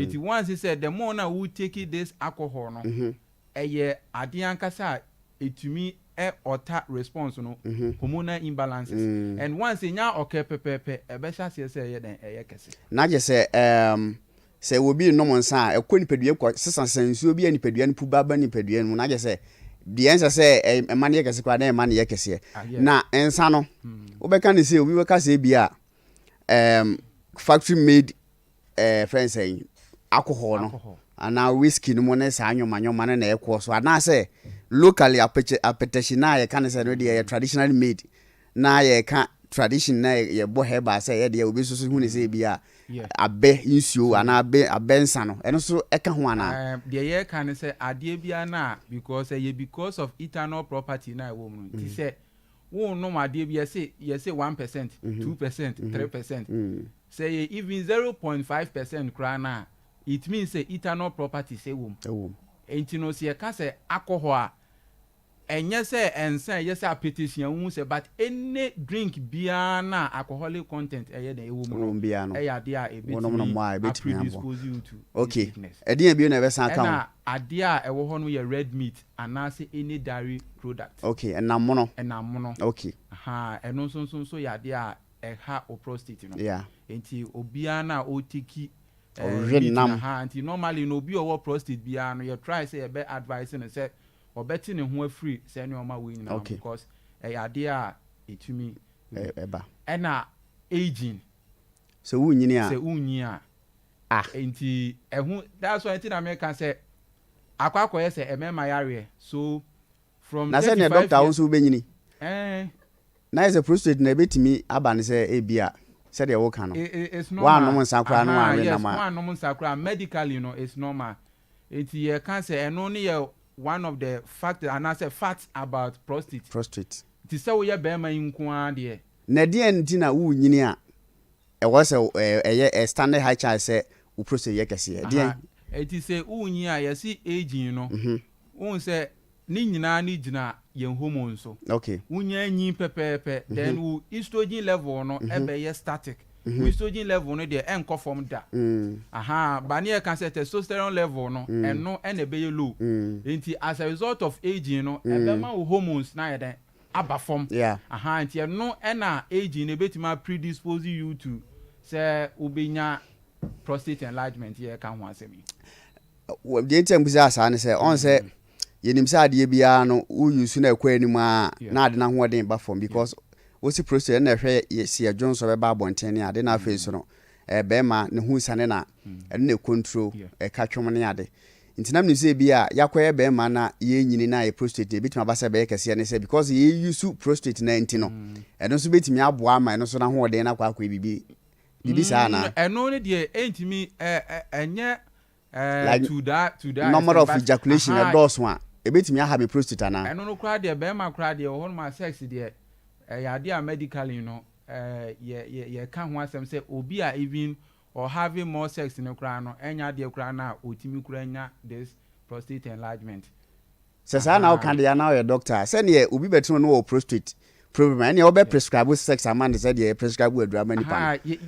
Eti once sɛ the more na wo take this alcohol no, ɛyɛ adeɛ ankasa a etumi ɛ alter response no, hormonal imbalances, and once enya ɔkɛ pɛpɛɛpɛ, ɛbɛhyɛ aseɛ sɛ ɛyɛ dɛn, ɛyɛ kɛse. Na gye sɛ sɛ obi nom nsa a, ɛkɔ nipadua kɔ sesasesa nsuo bi a nipadua no pu ba ba nipadua no mu, na gye sɛ deɛ ɛnsɛ sɛ ɛma no yɛ kɛse koraa na ɛma no yɛ kɛseɛ. Ah, yes. Na nsa no, wobɛka ne sɛ obi bɛka sɛ bi a factory made fɛn sɛn alcohol no Alcohol. anaa whisky no mu ne saa nwoma nwoma no na ɛkɔ so, anaasɛ locally apɛtɛhyi na yɛka ne sɛ no deɛ yɛ traditionally made, na yɛka tradition na yɛbɔ herbal sɛ yɛ deɛ obi nso so hu ne sɛ bi a abɛ nsuo anaa abɛ nsa no, ɛno nso ɛka ho anaa? Deɛ yɛreka ne sɛ adeɛ biara no a, because ɛyɛ because of ethanol property na ɛwɔ mu no, nti sɛ wonom adeɛ bi, yɛse 1%, 2%, 3%, sɛ yɛ even 0.5% koraa no a, it means sɛ ethanol property sɛ wɔ mu. Ɛwɔ mu. Nti no, sɛ yɛka sɛ alcohol a, ɛnyɛ sɛ ɛnsa ɛyɛ sɛ apetition wohu sɛ, but any drink biara na alcoholic content ɛyɛ dɛn ɛwɔ mu Ɛwɔ mu biara no, ɛyɛ adeɛ a wɔnom no mmɔ a, ɛbɛtumi ɛbɛtumi aboa. apredispose you to this sickness. Ɛdeɛn bio na ɛbɛsan ka ho? Ɛna adeɛ a ɛwɔ hɔ no yɛ red meat anaasɛ any dairy product. Okay, ɛnam mono. Ɛnam mono. Aha, ɛno nso yɛ adeɛ a ɛha o prostate no. Nti obiara na ɔtake Ɔwe meat nam. na ha, nti normally no, obi a ɔwɔ prostate biara no, yɛ try sɛ yɛbɛ advice no sɛ ɔbɛte ne ho afiri sɛ nneɛma wei nyinaa because ɛyɛ adeɛ a ɛtumi Ɛba. Ɛna aging. Sɛ wonyini a Sɛ wonyi a. Ah. Nti ɛho, that's why nti na meka sɛ akɔyɛ sɛ ɛmɛɛma yareɛ so from Na sɛ ne 35 doctor, wo years nso wobɛnyini ɛɛ na yɛ sɛ prostate na ɛbɛtumi aba ne sɛ ebia sɛdeɛ woka no It's normal. Woanom nsa koraa na Aha, woanwe yes, nam a woanom nsa koraa, medically no, it's normal. Nti yɛka sɛ ɛno ne yɛ one of the factors anaasɛ facts about prostate. Prostate. Nti sɛ woyɛ bɛrima yi nko ara deɛ Na ɛdeɛn nti na wonyini a ɛwɔ sɛ ɛyɛ ɛ standard high chance sɛ wo prostate yɛ kɛseɛ? Ɛdeɛn? Aha. Nti sɛ wonyi a, yɛsi aging no, wohu sɛ ne nyinaa ne gyina yɛn hormone so. Wonya nyin pɛpɛɛpɛ, then wo estrogen level no ɛbɛyɛ static. Wo estrogen level no deɛ, ɛnkɔ fam da. Aha, ba ne yɛka sɛ testosterone level no, ɛno ɛna ɛbɛyɛ low. Nti as a result of aging no, ɛbɛma wo hormones na yɛ dɛn aba fam. Aha, nti ɛno ɛna aging no ebɛtumi a predispose you to sɛ wobɛnya prostate enlargement yɛ ka ho asɛm yi. Deɛ nti a mbisa saa ne sɛ ɔn sɛ yɛnim sɛ adeɛ biara no woyi su na ɛkɔ anim a na ade no ahoɔden ba fam, because wosi prostate ɛna ɛhwɛ yɛ si ɛdwo nso bɛba abɔnten ne ade, na afei so no bɛrima ne ho sane na ɛno na ɛcontrol ɛka twom ne ade. Nti nam nim sɛ bi a yɛakɔyɛ bɛrima na yɛnyini na yɛ prostate ebɛtumi aba sɛ ɛbɛyɛ kɛseɛ ne sɛ because yɛyi su prostate na nti no, ɛno nso bɛtumi aboa ama ɛno nso n'ahoɔden no akɔ biribi biribi saa anaa? Ɛno ne deɛ ɛntumi ɛ ɛ ɛnyɛ Like, to that number of extent, but ejaculation ɛdɔɔso a, ebɛtumi aha me prostate anaa? Ɛno no koraa deɛ, bɛrima koraa deɛ wɔ hɔnom a, sex deɛ ɛyɛ adeɛ a medically no yɛ yɛ yɛka ho asɛm sɛ obi a even Ɔ having more sex no koraa no ɛnyɛ adeɛ koraa no a ɔtumi koraa nya this prostate enlargement. Sɛ saa na woka Ahaa. deɛ a na woyɛ doctor a, sɛdeɛ obi bɛtene wo na ɔwɔ prostate problem a, ɛnneɛ wobɛ prescribe sex ama no sɛdeɛ yɛ prescribe aduro ama nipa no. Ahaa, yɛ,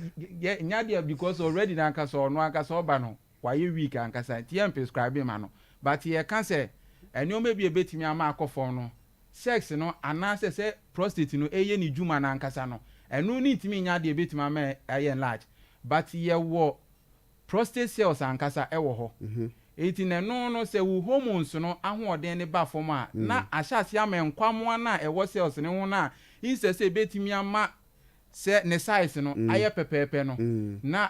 yɛ, nyɛ adeɛ because already no ankasa ɔno ankasa ɔba no wayɛ weak ankasa nti yɛn prescribe ma no but yɛka sɛ nneɛma bi a ɛbɛtumi ama akɔ fam no sex no anaasɛ sɛ prostate no ɛyɛ ne dwuma no ankasa no ɛno no ntumi nyɛ adeɛ ɛbɛtumi ama ayɛ enlarge but yɛwɔ prostate cells ankasa ɛwɔ hɔ enti na ɛno no sɛ wo hormones no ahoɔden no ba fam a na ahyɛ aseɛ ama nkwamoa no a ɛwɔ cells no ho no a instead sɛ ɛbɛtumi ama sɛ ne size no ayɛ pɛpɛɛpɛ no na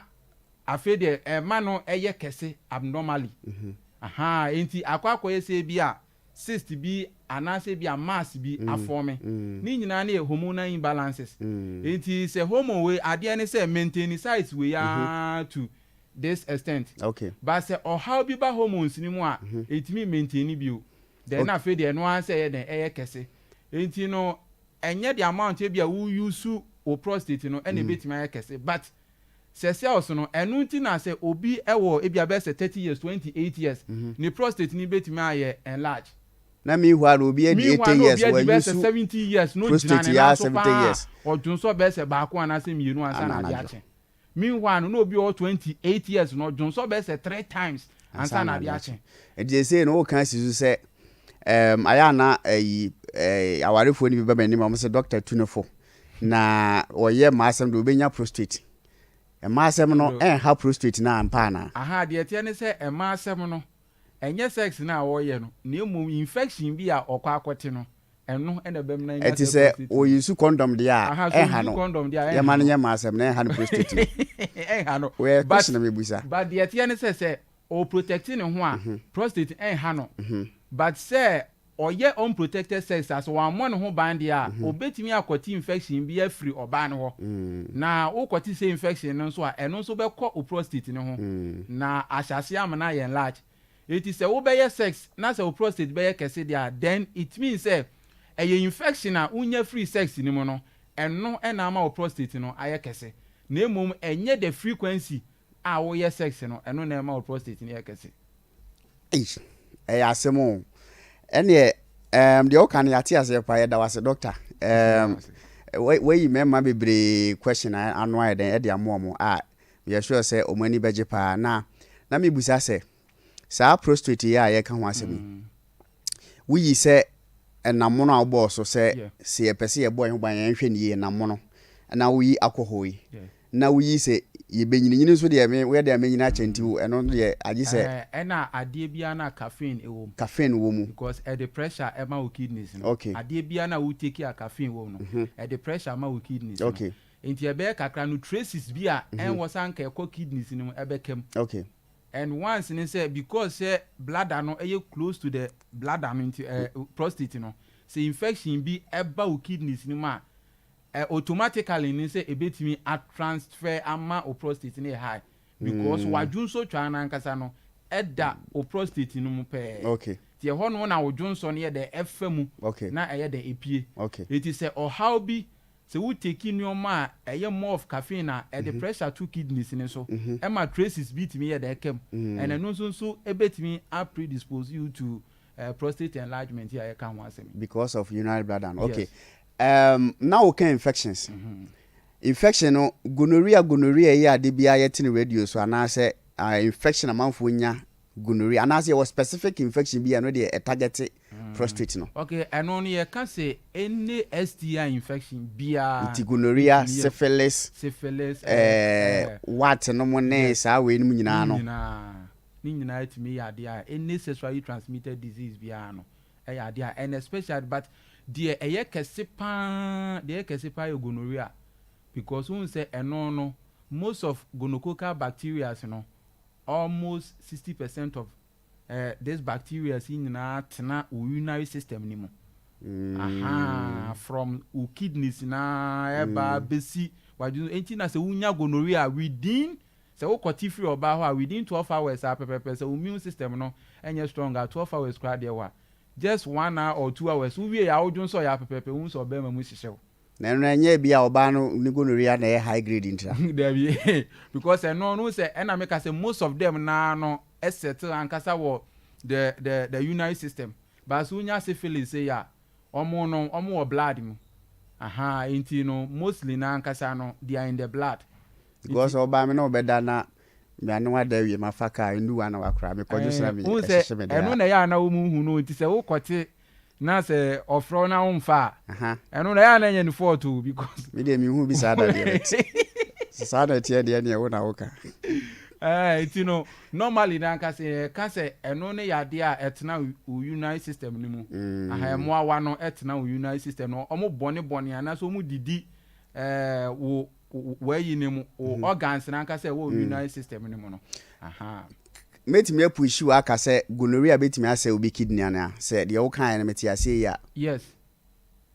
afei deɛ ɛma no ɛyɛ kɛse abnormally. Ahaa, enti akɔ akɔyɛ sɛ ebi a cyst bi anaasɛ ebi a mass bi afɔme. Ne nyinaa no yɛ hormonal imbalances. Enti sɛ hormone wei adeɛ ne sɛ maintain size wei ara to this extent. But sɛ ɔhaw bi ba hormones no mu a, ɛntumi maintain bio. Then na afei deɛ ɛno ara sɛ ɛyɛ dɛn ɛyɛ kɛse. Enti no ɛnyɛ the amount ebi a wo use wo prostate no ɛna ɛbɛtumi ayɛ kɛse but sɛ cells no, ɛno nti na sɛ obi wɔ ebia bɛyɛ sɛ 30 years, 28 years, ne prostate no bɛtumi ayɛ enlarge. Na meanwhile no obi adi Meanwhile 80 na years obi adi wa bɛyɛ use sɛ 70 years na ogyina prostate ne yi ara nan so 70 paa years. a, ɔdwonsɔ bɛyɛ sɛ baako anaasɛ mmienu ansa Ana na adeɛ anadwo. akye. Meanwhile no na obi a ɔwɔ 28 years no ɔdwonsɔ bɛyɛ sɛ three times ansa Ansa na na adeɛ adeɛ akye. akye. Nti seesei no woka asi so sɛ ɛɛm ayɛ a na ayi ɛɛ awarefoɔ no bi ba m'anim a wɔn sɛ doctor tu no fo na ɔyɛ mmaa asɛm deɛ ɔbɛnya prostate. Mmaa asɛm no ɛnha prostate no ampa anaa? Ahaa deɛ ɛteɛ ne sɛ mmaa asɛm no ɛnyɛ sex no a ɔreyɛ no na mmom infection bi a ɔkɔ akɔte no ɛno na ɛbɛma no anya Ɛnti saa sɛ prostate no. ɔ use condom deɛ a Ahaa sɛ ɛnha ɔ use no? condom deɛ a ɛnha Yɛma no no. nyɛ mmaa asɛm na ɛnha no prostate no. Ɛnha no Wei yɛ but question na mebisa. but deɛ ɛteɛ ne sɛ sɛ ɔ protect ne ho a prostate ɛnha no but sɛ ɔyɛ unprotected sex a, sɛ wammɔ ne ho ban deɛ a, ɔbɛtumi akɔte infection bi afiri ɔbaa no hɔ. Na wokɔte sɛ infection no nso a, ɛno nso bɛkɔ wo prostate no ho, na ahyɛ aseɛ ama no ayɛ enlarge. Enti sɛ wobɛyɛ sex na sɛ wo prostate bɛyɛ kɛse deɛ a, then it means sɛ ɛyɛ infection a wonya firii sex no mu no, ɛno na ama wo prostate no ayɛ kɛse. Na mmom ɛnyɛ the frequency a woyɛ sex no, ɛno na ɛma wo prostate no yɛ kɛse. Eish ɛyɛ asɛm o. Ɛneɛ ɛɛm deɛ woka no yɛate aseɛ paa yɛda wo ase doctor. Ɛɛm wayi mmarima bebree question ano ayɛ dɛn ɛde ama wɔn a meyɛ sure sɛ wɔn ani bɛgye paa. Na na mebisa sɛ saa prostrate yi a yɛka ho asɛm yi woyi sɛ ɛnam mono a wobɔɔ so sɛ sɛ yɛpɛ sɛ yɛbɔ yɛn ho ban yɛnhwɛ no yie ɛnam mono na woyi alcohol yi na woyi sɛ yɛbɛnyini nyini nso deɛ me woyɛ deɛ mɛnyini akyɛ nti ɛno deɛ agye sɛ. Ɛna adeɛ biara no a caffeine wɔ mu. Caffeine wɔ mu. Because ɛde pressure ɛma wo kidneys no. Okay. Adeɛ biara no a wo take a caffeine wɔ mu no, ɛde pressure ma wo kidneys no. Okay. Nti ɛbɛyɛ kakra no traces bi a ɛnwɔ sɛ anka ɛkɔ kidneys no mu ɛbɛka mu. Okay. And once ne sɛ because sɛ bladder no ɛyɛ close to the bladder no nti ɛɛ prostate no, sɛ infection bi ɛba wo kidneys no mu a, Ɛ automatically ne sɛ ɛbɛtumi a transfer ama wo prostate no yɛ high because w'adwonsotwaa no ankasa no ɛda wo prostate no mu pɛɛ. Nti ɛhɔ nom na wo dwonsɔ no yɛ dɛ ɛfa mu na ɛyɛ dɛ ɛpue. Nti sɛ ɔhaw bi sɛ wo take nnoɔma a ɛyɛ more of caffeine a ɛde pressure to kidneys no so ɛma traces bi tumi yɛ dɛ ɛka mu and ɛno nso nso ɛbɛtumi a predispose you to prostate enlargement yi a yɛka ho asɛm yi. Because of urinary bladder no. Okay. Yes. Um, na woka infections. Infection no, gonorrhea gonorrhea yi a de biara yɛte no radio so anaasɛ uh, infection amanfoɔ nya gonorrhea anaasɛ yɛwɔ specific infection bi a ɛno deɛ ɛtargete prostate no. Okay, ɛno no yɛka sɛ any STI infection biara. Nti gonorrhea, ɛtumi yɛ syphilis, syphilis, eh, eh, wart no mo ne yes, saa wei no mu nyinaa ne no. nyinaa, ne nyinaa tumi yɛ adeɛ a any sexually transmitted disease biara no ɛyɛ adeɛ a and especially but deɛ ɛyɛ kɛse paa deɛ ɛyɛ kɛse paa yɛ gonorrhea because wohu sɛ ɛno no most of gonococcal bacterias no almost 60% of eh, this bacterias yi nyinaa tena wo urinary system no mu ahaa from wo kidneys na ɛba bɛsi wadwene enti na sɛ wonya gonorrhea within Sɛ wo kɔte firi ɔbaa hɔ a within 12 hours a pɛpɛpɛ sɛ wo immune system no nyɛ strong a 12 hours koraa deɛ wa just one hour or 2 hours wo wie a wo dwonsɔ yɛ a pɛpɛpɛ wo hu sɛ ɔbɛɛma mu hyehyɛ wo. Na ɛno ɛnyɛ bi a ɔbaa no ne gonorrhea na ɛyɛ high grade ntira? Dabi, because ɛno no sɛ ɛna meka sɛ most of them naa no ɛsettle ankasa wɔ the urinary system, but so wonya syphilis sei a, ɔmo no ɔmo wɔ blood mu aha. Nti no mostly na ankasa no they are in the blood. Because ɔbaa mi na ɔbɛda na mmeane wada awie, ma fa kaa ndu na wakora mekɔdwo sra mi. Wohu sɛ ɛhyehyɛ me ɛno deɛ. Na ɛyɛ a na wɔn hu no, nti sɛ wokɔte na sɛ ɔfrɛ na womfa a, ɛno na ɛyɛ a na ɛnyɛ ne fault o, because Me deɛ, mehu bi saa da deɛ, but sɛ saa na ɛteɛ deɛ, neɛ wo na woka. Nti no normally na ankasa yɛka sɛ ɛno ne yɛ adeɛ a ɛtena wo urinary system no mu. Aha, mmoawa no ɛtena wo urinary system no, ɔmo bɔne bɔne anaasɛ ɔmo didi wo wɔayi ne mu, wo organs na ankasa ɛwɔ wo urinary system no mu no aha. Mɛtumi apush wɔ aka sɛ gonorrhea bɛtumi asɛ obi kidney anaa? Sɛ deɛ wokaeɛ no mete aseɛ yi a. Yes,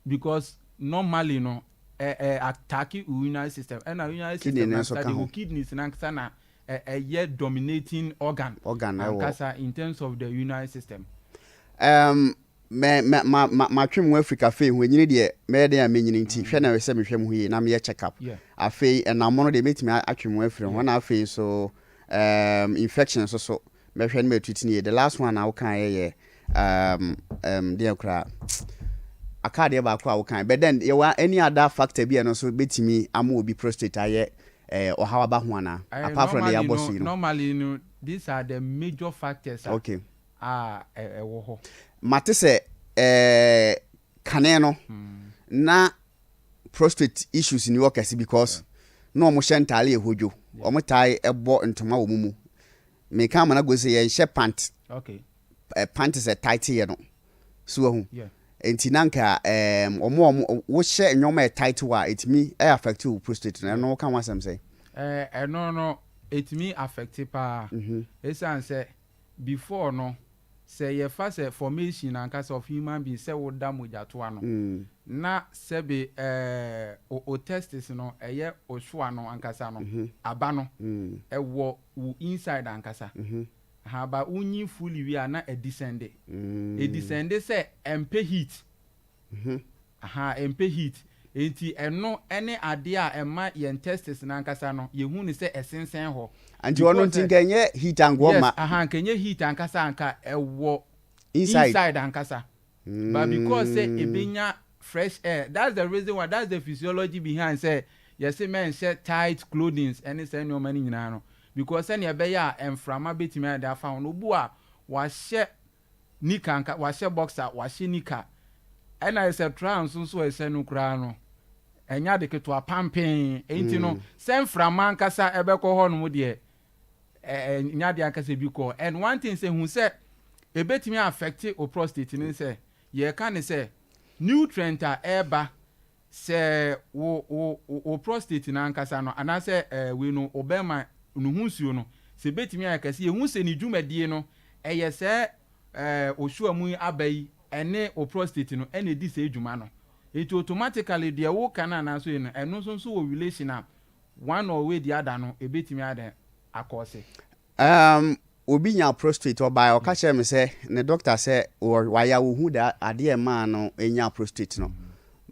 because normally no ɛ ɛ attack urinary system, ɛna urinary Kidney system no na nso ankasa ka de ho. Wo kidneys nankasa na ɛyɛ dominating organ Organ ɛwɔ ankasa in terms of the urinary system. Me me ma ma matwe mu afiri cafe ho. Enyini deɛ, mɛyɛ den a menyini, nti hwɛ na sɛ mehwɛ mu ho yie na meyɛ check up. Afei ɛnam no deɛ, mɛtumi atwe mu afiri ho, na afei so infection nso so mɛhwɛ no mɛtreat no yie. The last one a wokaeɛ yɛ deɛ koraa aka adeɛ baako a wokae, but then yɛwɔ any other factor bi a ɛno nso bɛtumi ama obi prostate ayɛ ɔhaw aba ho anaa, apart from the normally yɛabɔ so yi no? Normally no, these are the major factors a a ɛwɔ hɔ. Mate sɛ kane no na prostate issues ni wɔ kɛse because na ɔmo hyɛ ntaale ɛhodwo, ɔmo tae ɛbɔ ntoma wɔ mu mu. Meka ama no ago sɛ yɛnhyɛ pant pant sɛ tight yɛ no so wahu. Nti na nka ɔmo a ɔmo wohyɛ nneɛma yɛ tight wɔ a, ɛtumi ɛyɛ affect wo prostate no. Ɛno woka ho asɛm sɛ? Ɛno no ɛtumi affect paa, ɛsiane sɛ before no, sɛ yɛfa sɛ formation ankasa of human being, sɛ woda mogyatoa no, na sɛbe o testis no, ɛyɛ osoa no ankasa no, aba no ɛwɔ wo inside ankasa ha, ba wonyi fully wie a, na ɛdescend. Ɛdescend sɛ ɛmpɛ heat. Aha, ɛmpɛ heat, nti ɛno ɛne adeɛ a ɛma yɛn testis n'ankasa no yɛhu ne sɛ ɛsensɛn hɔ. Nti ɔno nti nka ɛnyɛ heat angoɔ Yes. Ma Aha, nka ɛnyɛ heat ankasa, anka ɛwɔ inside. Inside ankasa, but because sɛ ebenya fresh air, that's the reason why, that's the physiology behind sɛ yɛsɛ mɛnhyɛ tight clothing ɛne sɛ nneɛma no nyinaa no, because sɛnea ɛbɛyɛ a mframa bɛtumi ayɛ de afa ho no. Obu a wahyɛ nika nka, wahyɛ boxer, wahyɛ nika, ɛna ɛsɛ trouser nso a ɛhyɛ no koraa no, ɛnyɛ ade ketewa pampee. Enti no sɛ mframa ankasa ɛbɛkɔ hɔ nom deɛ, ɛɛ nyɛ adeɛ ankasa bi kɔ. And one thing sɛ hu sɛ ebetumi affect o prostate ne sɛ yɛka ne sɛ nutrient a ɛɛba sɛ wo prostate n'ankasa no, anaasɛ wei no, o bɛrima ne ho nsuo no, sɛ ebetumi ayɛ kɛse, yɛhu sɛ ne dwumadie no ɛyɛ sɛ osuo mu aba yi ɛne o prostate no ɛna edi sɛ edwuma no. Eti automatically deɛ woka no anaasɛ yi no, ɛno nso wɔ relation a one or way the other no ebetumi ayɛ akɔɔse. Obi nya prostate, ɔbaa, ɔka kyerɛ me sɛ ne doctor sɛ wayɛ a wohu da adeɛ maa no nya prostate no,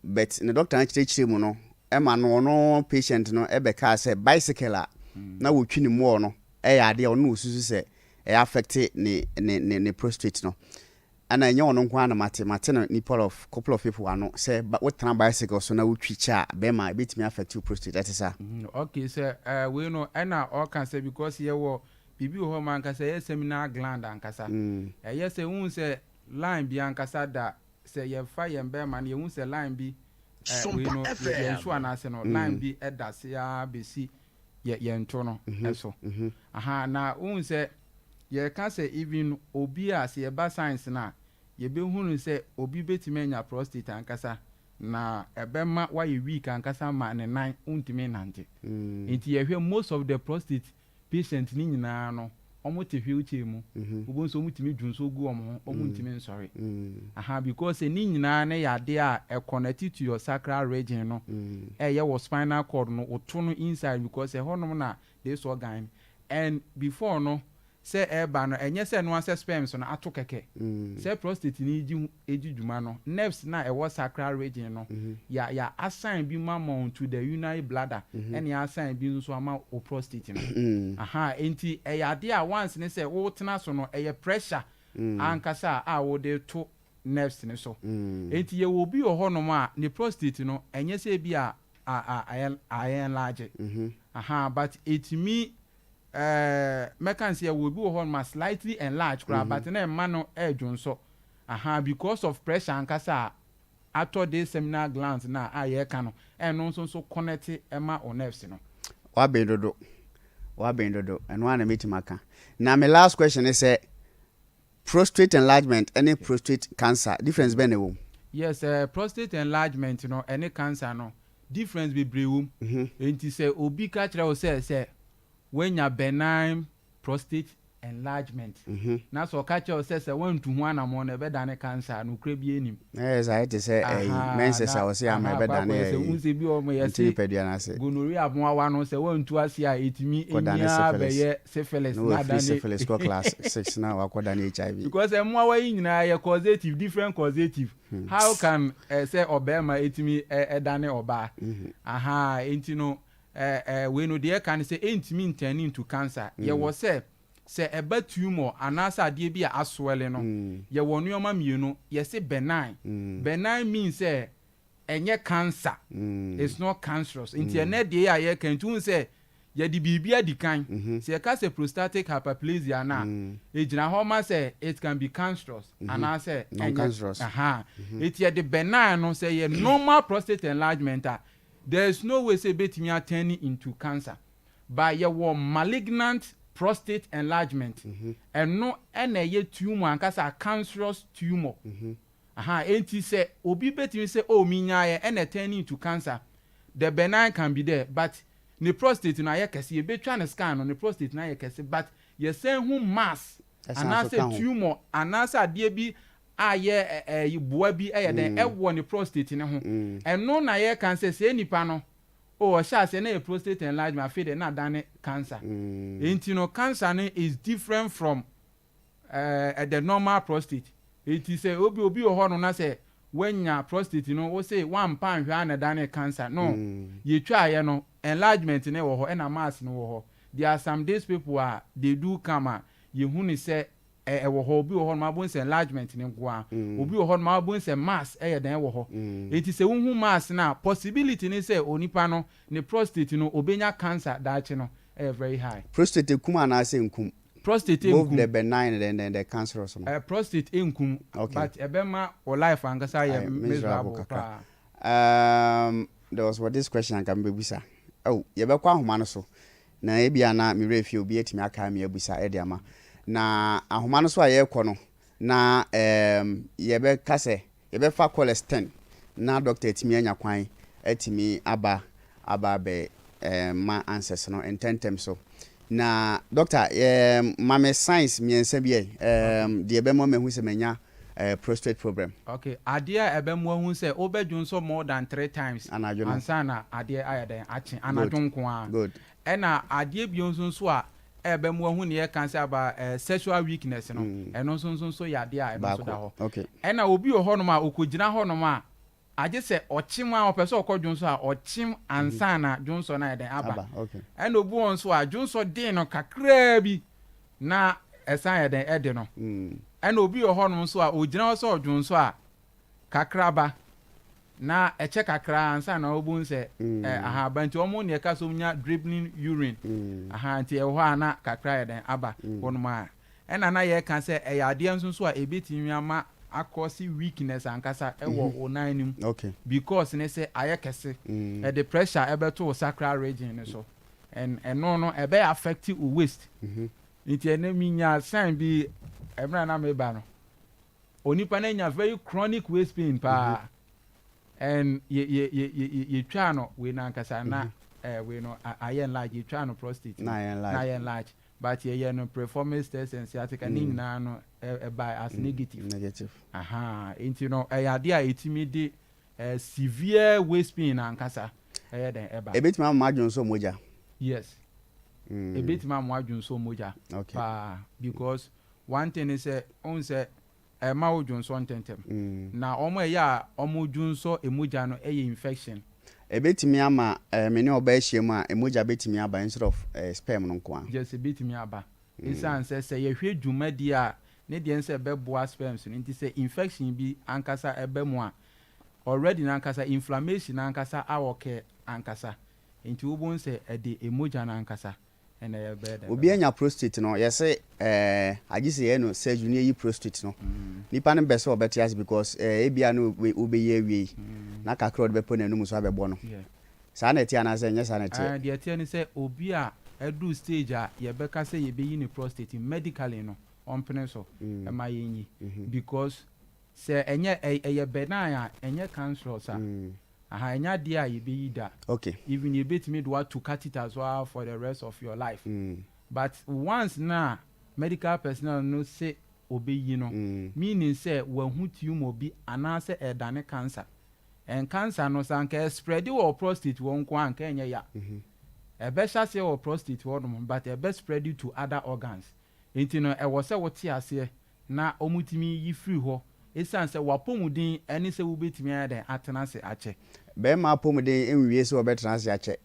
but ne doctor no kyerɛkyerɛ mu no, ɛma no ɔno patient no ɛbɛkaa sɛ bicycle a na wɔtwi ne mmoɔ no ɛyɛ adeɛ a ɔno wɔsusu sɛ ɛyɛ affect ne prostate no. Ɛna ɛnyɛ ɔno nko ara na mate no, nipa of couple of people ano sɛ wotena bicycle so na wotwi kyɛ a, bɛrima, ɛbɛtumi affect wo prostate. Ɛte saa? Okay, sɛ wei no ɛna ɔka sɛ because yɛwɔ biribi wɔ hɔ ma ankasa ɛyɛ seminal gland ankasa. Ɛyɛ sɛ wohu sɛ line bi ankasa da, sɛ yɛfa yɛn bɛrima no, yɛhu sɛ line bi wei Sompa no FM. Yɛn so anaasɛ no line bi ɛda se ara bɛsi yɛn to no ɛso aha. Na wohu sɛ yɛka sɛ even obi a sɛ yɛba science no a, yɛbɛhunu sɛ obi bɛtumi anya prostate ankasa na ɛbɛma wayɛ weak ankasa ma ne nan ntumi nante. Nti yɛhwɛ most of the prostate patient ne nyinaa no, ɔmo te wheelchair mu. Wobɛhu sɛ ɔmo tumi dwu nso gu ɔmo ho, ɔmo ntumi nsɔre aha, because ne nyinaa ne yɛ adeɛ a ɛconnect to your sacral region no, ɛyɛ wɔ spinal cord no, woto no inside, because ɛhɔnom na this organ. And before no Sɛ ɛreba no, ɛnyɛ sɛ ɛno ara sɛ sperms no ato kɛkɛ. Sɛ prostate no redi ho redi dwuma no, nerves no a ɛwɔ sacral region no, yɛ yɛ assign bi ma ma to the urinary bladder, ɛna yɛ assign bi nso ama wo prostate no. Ahaa, enti ɛyɛ adeɛ a once ne sɛ wotena so no, ɛyɛ pressure ankasa a wode reto nerves no so. Enti yɛwɔ obi wɔ hɔnom a ne prostate no, ɛnyɛ sɛ ebi a a a ayɛ enlarge. Ahaa, but ɛtumi Ɛɛ mɛka no sɛ yɛwɔ obi wɔ hɔ nom a slightly enlarge koraa but na ɛmma no ɛredwonsɔ ahaa because of pressure ankasa a atɔ this seminal glands no a a yɛreka no ɛno nso nso connect ɛma wo nerves no. Waben dodo, waben dodo, ɛno ara na mɛtumi aka. Na me last question ne sɛ, Prostrate enlargement ne prostate cancer difference bɛn na ɛwɔ mu? Yes eh, prostate enlargement no ɛne cancer no difference bebree wɔ mu. Enti sɛ obi ka kyerɛ wo sɛ sɛ woanya benign prostate enlargement na sɛ ɔka kyerɛ wo sɛ sɛ woantu ho anamɔn no ɛbɛdane cancer a, nokorɛ biara nnim. Na ɛyɛ saa ɛte sɛ ɛyi menses a wɔse ama ɛbɛdane ɛyi nti nipadua no ase. Gonorrhea mmoawa no sɛ woantu ase a ɛtumi Kɔdane nyini ara syphilis. bɛyɛ syphilis Na na wafiri adane syphilis kɔ class 6 na wakɔdane HIV. Because mmoawa yi nyinaa yɛ causative, different causative. How can sɛ ɔbarima ɛtumi ɛdane ɔbaa? Ahaa, enti no wei no deɛ ɛka ne sɛ ɛntumi ntɛne into cancer. Yɛwɔ sɛ sɛ ɛba tumor anaasɛ adeɛ bi a aswɛle no, yɛwɔ nnoɔma mmienu, yɛse benign. Benign means sɛ ɛnyɛ cancer, it's not cancerous. Nti ɛnɛ deɛ a yɛreka yi, nti wohu sɛ yɛde biribi adi kan. Sɛ yɛka sɛ prostatic hyperplasia no a, ɛgyina hɔ ma sɛ it can be cancerous anaasɛ ɛnyɛ. Non-cancerous. Ahaa. Nti yɛde benign no, sɛ ɛyɛ normal prostate enlargement a, there is no way sɛ ɛbɛtumi a turn into cancer. But yɛwɔ malignant prostate enlargement, ɛno na ɛyɛ tumour ankasa, cancerous tumour. Ahaa, enti sɛ obi bɛtumi sɛ oh menyaeɛ ɛna ɛturn into cancer, the benign can be there but ne prostate no ayɛ kɛse, yɛbɛtwa no scan no ne prostate no ayɛ kɛse but yɛsan hu mass Ɛsan so anaasɛ ka ho. tumour anaasɛ adeɛ bi a yɛ ɛɛ boa bi ɛyɛ dɛn ɛwɔ ne prostate no ho, ɛno na yɛka sɛ saa nipa no oh ɔhyɛ aseɛ na ɛyɛ prostate enlargement afei deɛ na adane cancer. Enti no cancer no is different from eh, the normal prostate. Enti sɛ obi obi wɔ hɔ no na sɛ wanya prostate no wo se wampa anhwɛ a na ɛdane cancer no, yɛtwaeɛ no enlargement no wɔ hɔ ɛna mass no wɔ hɔ. There are some these people a they do come a yɛhu no sɛ ɛwɔ hɔ. Obi wɔ hɔ nom a wobɛhu sɛ enlargement no nko ara. Obi wɔ hɔ nom a wobɛhu sɛ mass ɛyɛ dɛn wɔ hɔ. Enti sɛ wohu mass no a possibility ne sɛ onipa no ne prostate no obɛnya cancer daakye no ɛyɛ very high. Prostate ɛkum anaasɛ ɛnkum? Prostate Both nkum. the benign and then the cancerous no. Eh, prostate nkum. Okay. But ɛbɛma wo life ankasa ayɛ Ayɛ miserable miserable kakra. paa. There was what this question anka mebɛbusa. Oh, yɛbɛkɔ ahoma no so. Na ebia na me werɛ fie obi atumi akae me abusa de ama. Na ahoma no so a yɛrekɔ no, na um, yɛbɛka sɛ Yɛbɛfa callers ten na doctor atumi anya kwan atumi aba aba abɛ ma answers no ntɛntɛm so. Na doctor yɛ ma me signs mmiɛnsa bi ɛ deɛ ɛbɛma mahu sɛ manya prostate problem. Ok, adeɛ a ɛbɛma wahu sɛ wobɛ dwonsɔ more than three times Anadwo no. ansa na adeɛ ayɛ dɛn akye, Good, anadwo nko ara. good. Ɛna adeɛ bio nso nso a ɛbɛma wahu nea yɛka sɛ aba eh, sexual weakness no, ɛno nso nso nso yɛ adeɛ a ɛno nso da Baako, hɔ. okay. Ɛna obi wɔ hɔnom a ɔkɔgyina hɔnom a, agye sɛ ɔkyem a ɔpɛ sɛ ɔkɔ dwonsɔ a, ɔkyem ansa na dwonsɔ no ayɛ dɛn aba. Aba, okay. Ɛna obi wɔ hɔ nso a, dwonsɔ den no kakraa bi na ɛsan yɛ dɛn ɛde no. Ɛna obi wɔ hɔnom nso a, ɔgyina hɔ sɛ ɔdwonsɔ a, kakra ba, na ɛkyɛ kakra ansa na wobohu sɛ aha aba nti wɔn na ɛka sɛ wɔnya dribbling urine aha nti ɛwɔ hɔ a na kakra yɛ dɛn aba hɔnom a ɛna na yɛka sɛ ɛyɛ adeɛ nso nso a ɛbɛtumi ama akɔsi weakness ankasa ɛwɔ wo nan no mu because ne sɛ ayɛ kɛse ɛde pressure ɛbɛto wo sacral region no so and ɛno no ɛbɛyɛ affect wo waist nti ɛnɛ menya sign bi ɛmmerɛ na meba no Onipa no anya very chronic waist pain paa and yɛ yɛ yɛ yɛ yɛtwaa no wei no ankasa na eh, wei no ayɛ enlarge, yɛtwaa no prostate no Na ayɛ enlarge. na ayɛ enlarge but yɛyɛ no preformance test and sciatica ne nyinaa no ɛbae as negative. Negative. Ahaa, nti no ɛyɛ adeɛ a ɛtumi de eh, severe waist pain ankasa ɛyɛ dɛn ɛba. Ɛbɛtumi ama m'adwene nso mogya. Yes. Ɛbɛtumi ama woadwonsɔ mogya paa because one thing ne sɛ, wohu sɛ ɛma wo dwonsɔ ntɛntɛm. Na wɔn a ɛyɛ a wɔdwonsɔ mogya no yɛ infection. Ɛbɛtumi ama me ne ɔbaa ahyia mu a, mogya bɛtumi aba instead of sperm no nko ara. Yes, ɛbɛtumi aba. Ɛsiane sɛ sɛ yɛhwɛ dwumadie a, ne deɛ ne sɛ ɛbɛboa sperms no. Nti sɛ infection bi ankasa ɛba mu a, already no ankasa inflammation no ankasa awɔkɛ ankasa. Nti wobɛhu sɛ ɛde mogya no ankasa na ɛbɛyɛ dɛn Obi bɛba. anya prostate no, yɛse eh, agye sɛ yɛyɛ no surgery na yɛyi prostate no. Nipa no mpɛ sɛ ɔbɛte ase because eh, ebia na wobɛyi awie yi, na kakra a ɔde bɛpɔ n'anum nso abɛbɔ no. Saa na ɛteɛ anaasɛ ɛnyɛ saa na ɛteɛ? Ɛɛ, deɛ ɛteɛ ne sɛ obi a aduru stage a yɛbɛka sɛ yɛbɛyi ne prostate medically no, ɔmpene so mma yɛnyi because sɛ ɛnyɛ, ɛyɛ benign a, ɛnyɛ cancerous a, aha, ɛnyɛ adeɛ a yɛbɛyi da. Even yɛbɛtumi de wo ato catheter so ara for the rest of your life. But once no a medical personnel no se ɔbɛyi no, meaning sɛ wahu tumour bi anaasɛ ɛredane cancer. And cancer no sɛ anka ɛspreadi wɔ prostate hɔ nko ara anka ɛnyɛ ya. Ɛbɛhyɛ aseɛ wɔ prostate hɔ nom but ɛbɛ spreadi to other organs. Nti no ɛwɔ sɛ wote aseɛ na wɔtumi yi firi hɔ esiane sɛ w'apɔmuden ne sɛ wobɛtumi ayɛ dɛn atena ase akyɛ. Barima apɔmuden nwie sɛ ɔbɛtena ase akyɛ.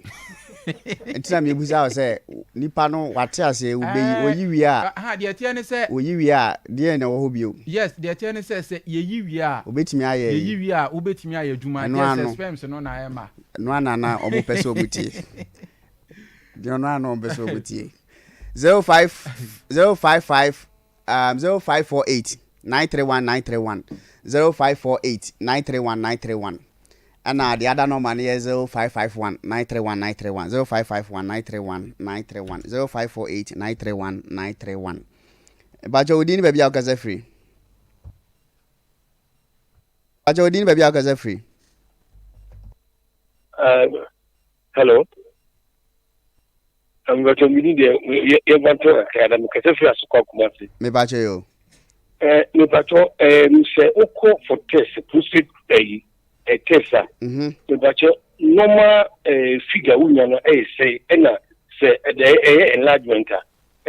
Nti na mebisa wo sɛ nipa no wate aseɛ wobɛyi, wɔyi wie a, Aha, deɛ ɛteɛ ne sɛ. Wɔyi wie a, deɛn na ɛwɔ hɔ bio? Yes, deɛ ɛteɛ ne sɛ, sɛ yɛyi wie a. Wɔbɛtumi ayɛ yi. Yɛyi wie a, wobɛtumi ayɛ adwuma, Ɛno just ara sɛ no. sperms no na ɛmma. Ɛno ara na na wɔpɛ sɛ wɔtie. Deɛ ɔno ara na wɔpɛ sɛ wɔtie. 05 055 um, 0548 931 931 0548 931 931 ɛna the other number no yɛ 0551 931 931 0551 931 931 0548 931 931. Mpakyɛ wo din ne baabi a wokasa firi. Mpakyɛ wo din ne baabi a wokasa firi. Hello. Mpakyɛ mi ni deɛ yɛmfa nto kakra na mekasa firi Asokwa Kumasi. Mepakyɛ yo. Eh, mepakyɛ eh, sɛ wokɔ for test prostate ɛyi eh, test a. Mepakyɛ normal eh, figure wonya no ɛyɛ sɛn, ɛna sɛ ɛdɛ ɛyɛ enlargement a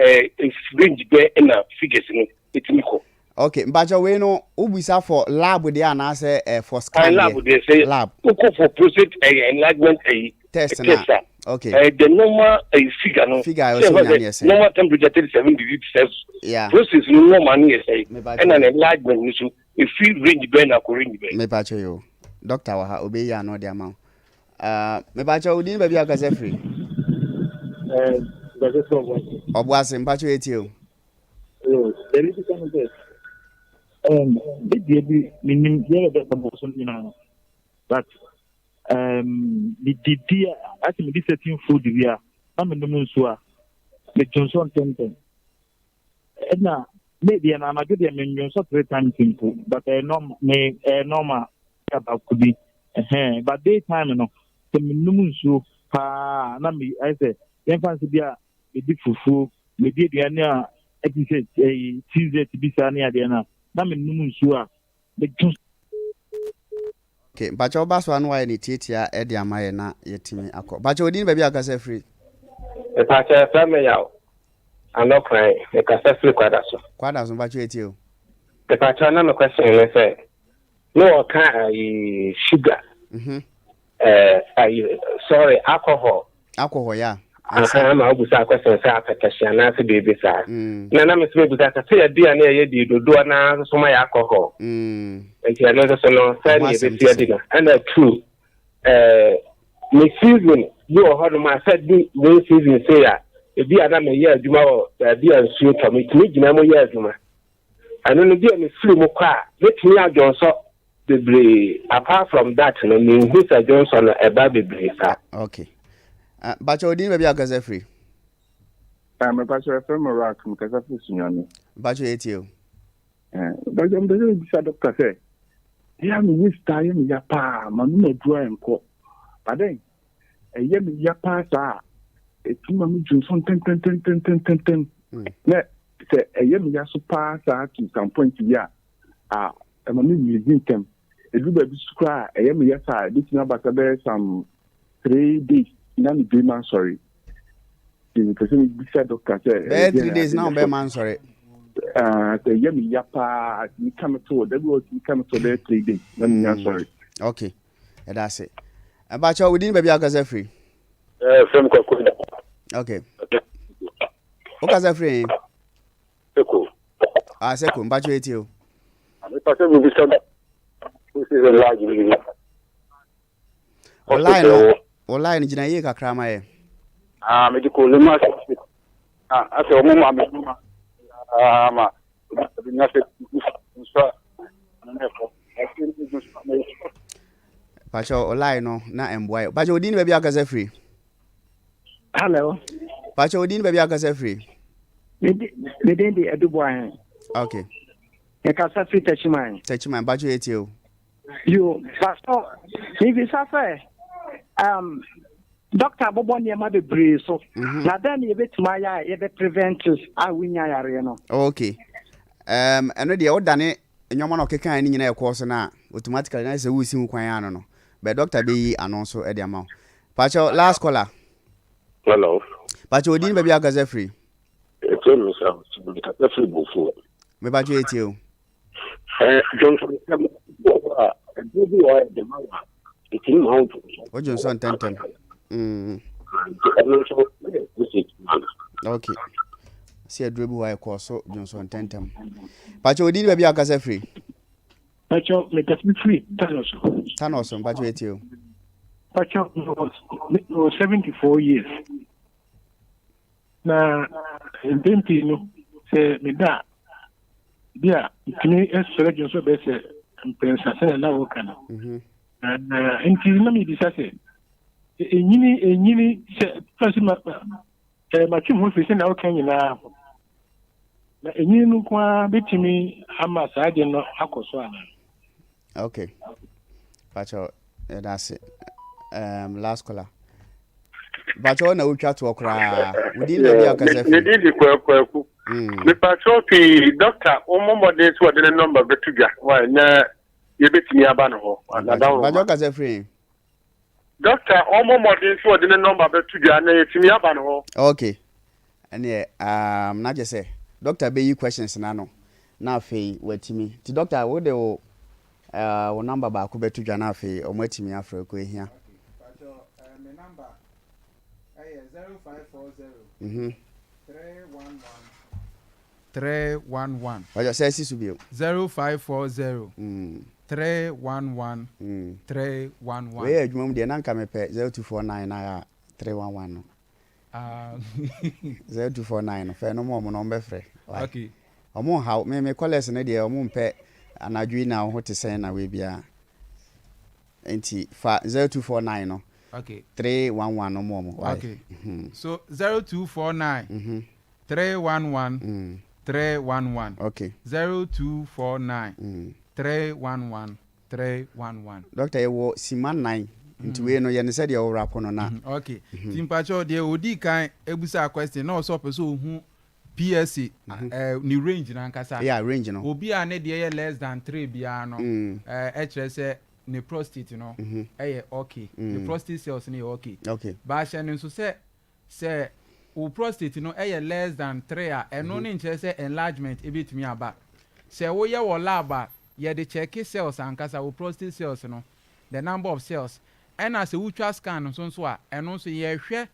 eh, range bɛ ɛna figures no ɛtumi kɔ? Ok, mpakyɛ wei no wobisa for lab deɛ anaasɛ eh, for scan deɛ? Lab deɛ, sɛ lab wokɔ for prostate ɛyɛ enlargement ɛyi test na test a, okay. The normal ɛyi figure no figure a ɛwɔ sɛ wonya no yɛ sɛn? Normal temperature 37 degree Celsius. Prostate no normal no yɛ sɛn? Mepakyɛ ɛna ne enlargement no so efi range bɛn na akɔ range bɛn? Mepakyɛ yo, doctor wɔ ha, obɛyi ano de ama wo. Mepakyɛ wo din, baabi a wokasa firi? Ɔboase, mpakyɛ yɛtie o. Dabi, bisa no sɛ, me deɛ bi menim deɛ bɛbɛ so nyinaa, but medidi a, asɛ medi certain food bi a na menom nsuo a, medwonsɔ ntɛmntɛm. Ɛna me deɛ no, anadwo deɛ mendwonsɔ three times mpo, but ɛyɛ normal, me ɛyɛ normal baako bi ɛhɛn. But day time no, sɛ menom nsuo paa na me ayɛ sɛ yɛmfa nsɛ bi a medi fufuo, medi aduane a ɛte sɛ ɛyi cheese bi saa ne adeɛ no a, na menom nsuo a, medwo. Ok, mpakyɛ woba so a na wayɛ ne tiatia de ama yɛ na yɛtumi akɔ. Mpakyɛ wo din, baabi a wokasa firi? Mepakyɛ yɛfrɛ me Yaw Anɔkran, mekasa firi Kwada so. Kwada so, mpakyɛ yɛtie o. Mepakyɛ, na me question ne sɛ ne wɔka ayi sugar, ayi, sorry, alcohol. Alcohol ya. Aha, ma wobusa question sɛ apɛtɛhye anaasɛ biribi saa. Na me so mebusa sɛ aduane a yɛdi dodoɔ naa nso so ma yɛ alcohol. Nti ɛno nso so no, sɛ ne yɛbɛsi adi no, ɛna two, me season bi wɔ hɔnom a sɛ di rain season sei a, ebi a na meyɛ adwuma wɔ baabi a nsuo tɔ, metumi gyina mu yɛ adwuma. Ɛno no bi a mefiri mu kɔ a, mɛtumi adwonsɔ bebree. Apart from that no, menhu sɛ dwonsɔ no ɛba bebree saa. Okay. Mpakyɛ wo din, baabi a wokasa firi? Mepakyɛ yɛfrɛ me Rak, mekasa firi Sunyani. Mpakyɛ yɛtie o. Mepakyɛ, mepɛ sɛ mebisa doctor sɛ ɛyɛ a me waist taa yɛ me ya paa, manom aduru a ɛnkɔ. But then ɛyɛ me ya paa saa a, ɛtumi ma me dwonsɔ ntɛntɛntɛntɛntɛntɛm. Na sɛ ɛyɛ me ya so paa saa to some point bi a, a ɛma me release ntɛm. Ɛduru baabi so koraa a, ɛyɛ me ya saa a, ɛbɛtumi aba sɛ bɛyɛ some 3 days na me biem asɔre. Nti mepɛ sɛ mebisa doctor sɛ Bɛyɛ 3 days na wo bɛrima nsɔre. Ah, sɛ ɛyɛ me ya paa, tumi ka me to, da bi wɔ tumi ka me to bɛyɛ 3 days na menya nsɔre. Okay, ɛda ase. Mpakyɛ wo din baabi a wokasa firi? Eh, fam kwaku. Okay. Wokasa firi he? Seko. Ah, Seko, mpakyɛ yɛtie o. Mepɛ sɛ mebisa sɛ large bi. Wo line no, wo line gyina yie kakra ma yɛ. Ah, mede kɔ Lema hospital. Ah, asɛ ɔmo ma me ma ah ma ebi na sɛ nso a na ɛkɔ. Pakyɛ wo line no na ɛmboa yɛ. Pakyɛ odin baabi akasa firi. Hello. Pakyɛ odin baabi akasa firi. Me din de Aduboahen. Okay. Mekasa firi Techiman. Techiman, pakyɛ yɛtie o. Yo, pastor, mebisa sɛ, um, doctor bobɔ nneɛma bebree so. Mm -hmm. Na dɛn na yɛbɛtumi ayɛ a yɛbɛ prevent a wonya yareɛ no? Okay. Um, ɛno deɛ wodane nneɛma na ɔkeka ne nyinaa ɛkɔɔ so no a automatically na sɛ wosi ho kwan ano no bɛ doctor bɛyi ano nso de ama wo. Pakyɛ last caller. Hello. Pakyɛ odin baabi akasa firi. Ɛfiri mi sa, mekasa firi Bofuo. Mepakyɛ etie o. Dwonsɔ ntɛm bi wɔ hɔ a, aduro bi wɔ hɔ a yɛde ma wo a, ɛtumi ma wo dwonsɔ. Wo dwonsɔ ntɛntɛm. Nti ɛno nso meyɛ research ma no. Okay. Sɛ aduro bi wɔ hɔ a ɛkɔɔ so dwonsɔ ntɛntɛm. Pakyɛ odin baabi a akasa firi. Pakyɛ mekasa firi Tanoso. Tanoso mpakyɛ etie o. Pakyɛ mewɔ 74 years. Na mpɛn pii no, sɛ meda a, bi a metumi sɔre adwene so bɛyɛ sɛ mprɛnsa sɛnea na wɔka no. Mhm. Nti na mebisa sɛ, ɛnyini ɛnyini sɛ fɛsi ma matwe ho firi sɛnea woka nyinaa ho. Na ɛnyini no nko ara bɛtumi ama saa ade no akɔ so anaa? Okay. Pacho, yɛda ase. Last caller. Pacho, na wotwa toɔ koraa. Wodin baabi a wokasa fi. Mede di kwaku. Mepacho pii, doctor, wɔmmɔ mmɔden sɛ wɔde ne nɔmba bɛto dwa. Why, na yɛbɛtumi aba no hɔ. Pacho, kasa firi. Doctor, ɔmmɔ mmɔden sɛ ɔde ne nɔmba bɛto dwa na yɛatumi aba ne hɔ. Ok, ɛneɛ um, na kyerɛ sɛ doctor bɛyi questions no ano na afei watumi. Nti doctor wode wo uh, wo number baako bɛto dwa na afei ɔmo atumi afrɛ ko ehia. Ok, pakyɛ eh, me number ɛyɛ 0540 Mhm. 311 311. Ɔyɔ sɛ si so bio. 0540 311 311. Wei yɛ adwuma mu deɛ na nka mepɛ 0249 na ayɛ a 311 no. Ah. 0249 no fɛ no ma ɔmo na ɔmo bɛfrɛ. Why? Okay. Ɔmo nhaw me me callers no deɛ ɔmo mpɛ anadwo yi na wo ho te sɛn na wei biara. Nti fa 0249 no Okay. 311 no ma ɔmo. Why? Okay. So 0249 311 311. Okay. 0249 311 311. Doctor yɛwɔ sima nan nti wei no yɛ no sɛdeɛ wo wrap no na. Okay. Nti mpakyɛw deɛ odii kan ebusaa question na ɔsɛ ɔpɛ sɛ ohu PSA eh, ne range no ankasa. Yeah, range no. Obi a ne deɛ yɛ less than 3 biara no eh, ɛkyerɛ sɛ ne prostate no ɛyɛ okay. Ne prostate cells no yɛ okay. Okay. But hyɛ no nso sɛ Sɛ wo prostate no yɛ less than tre a, ɛno no nkyerɛ sɛ enlargement bɛtumi aba. Sɛ woyɛ wɔ lab a, yɛde kyɛke cells ankasa, wo prostate cells no, the number of cells. Ɛna sɛ wotwa scan nso nso a, ɛno nso yɛhwɛ,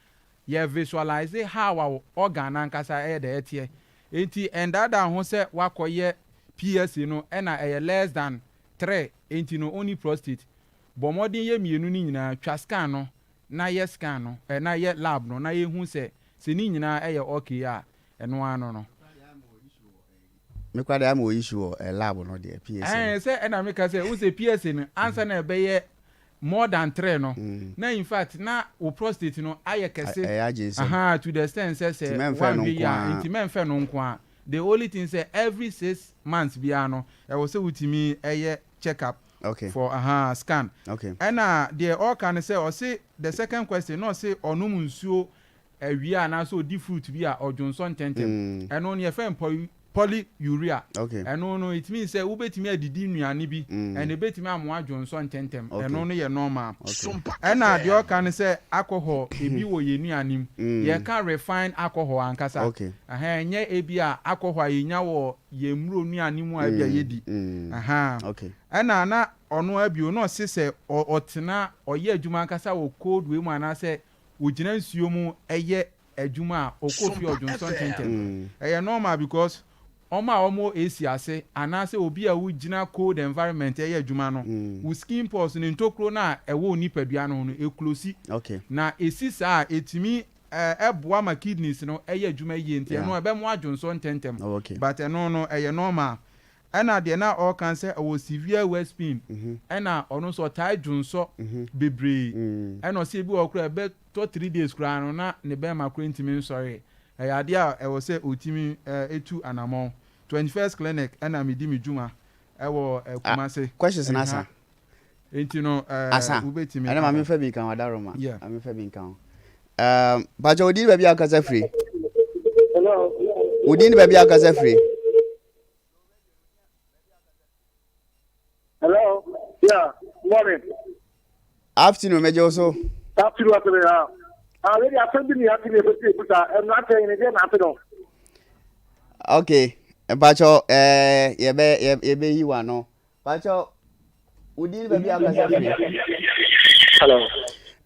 yɛ visualise how a wo organ no ankasa yɛ dɛ ɛteɛ. Enti ɛndaadaa wo ho sɛ woakɔyɛ PSA no ɛna ɛyɛ less than tre, enti no wonni prostate. Bɔ mmɔden yɛ mmienu no nyinaa, twa scan no na yɛ scan no eh na yɛ lab no na yɛ hu sɛ sɛ ne nyinaa ɛyɛ okay a ɛno ara no no. Me koraa deɛ ama wɔ issue wɔ eh lab no deɛ PSA no. Ɛɛ sɛ ɛna me ka sɛ wohu sɛ PSA no ansa na ɛbɛyɛ more than tre no na in fact na wo prostate no ayɛ kɛse Ɛyɛ agye nsam. ahaa to the extent sɛ Nti sɛ mɛnfɛ no woanhwɛ nko yie a ara. nti mɛnfɛ no nko ara the only thing sɛ every 6 months biara no ɛwɔ sɛ wotumi yɛ check up Okay. for ahaa scan. Okay. Ɛna deɛ ɔka no sɛ ɔse the second question na ɔse ɔnom nsuo awia anaasɛ ɔdi fruit bi a ɔdwonsɔ ntɛntɛm. Ɛno no yɛfrɛ no poly Polyuria, ɛno no it means sɛ wobɛtumi adidi nnuane bi and ɛbɛtumi ama woadwonsɔ ntɛntɛm, ɛno no yɛ normal. Ɛna deɛ ɔka no sɛ alcohol ebi wɔ yɛn nnuane mu, yɛka refined alcohol ankasa, ɛhɛn, ɛnyɛ ebi a alcohol a yɛnya wɔ yɛn mmuro nnuane mu a ebi a yɛdi, ɛhaa. Ɛna na ɔno ara bio na ɔse sɛ ɔtena, ɔyɛ adwuma ankasa wɔ cold wei mu anaasɛ ɔgyina nsuo mu yɛ adwuma a ɔkɔ fie ɔdwonsɔ ntɛntɛm. Ɛyɛ normal because wɔn a wɔn wɔ AC ase anaasɛ obi a wogyina cold environment ɛyɛ adwuma no, wo skin pores no ntokuro no a ɛwɔ wo nipadua no ho no ɛclosi. Na ɛsi saa a ɛtumi ɛboa ma kidneys no ɛyɛ adwuma yie nti ɛno ɛbɛmoa adwonsɔ ntɛntɛm. But ɛno no ɛyɛ normal. Ɛna deɛ na ɔreka sɛ ɔwɔ severe waist pain ɛna ɔno nso ɔtae dwonsɔ bebree ɛna ɔsɛ ebi wɔ hɔ koraa ɛbɛtɔ 3 days koraa no na ne bɛrima koraa ntumi nsɔre. Ɛyɛ adeɛ a ɛwɔ sɛ ɔtumi ɛtu anamɔn. 21st Clinic ɛna medi me dwuma ɛwɔ Kumase. Questions na asa. Nti no Asa. Wobɛtumi ɛna maame nfa bi nka ho adaroma. Yeah. Maame nfa bi nka ho. Pakyɛ, wo din baabi a wokasa firi? Hello. Wo din baabi a wokasa firi? Hello. Yeah. Morning. Afternoon, mɛgye wo so. Afternoon, afternoon. Ah. Ah, lady, asɛm bi ni ati ni ebesi ebusa. Ɛnu atɛ yi ni deɛ na ate no. Okay. Mpakyɛ, yɛbɛ yɛbɛyi wa no. Pakyɛ, wo din baabi a wokasa firi? Hello.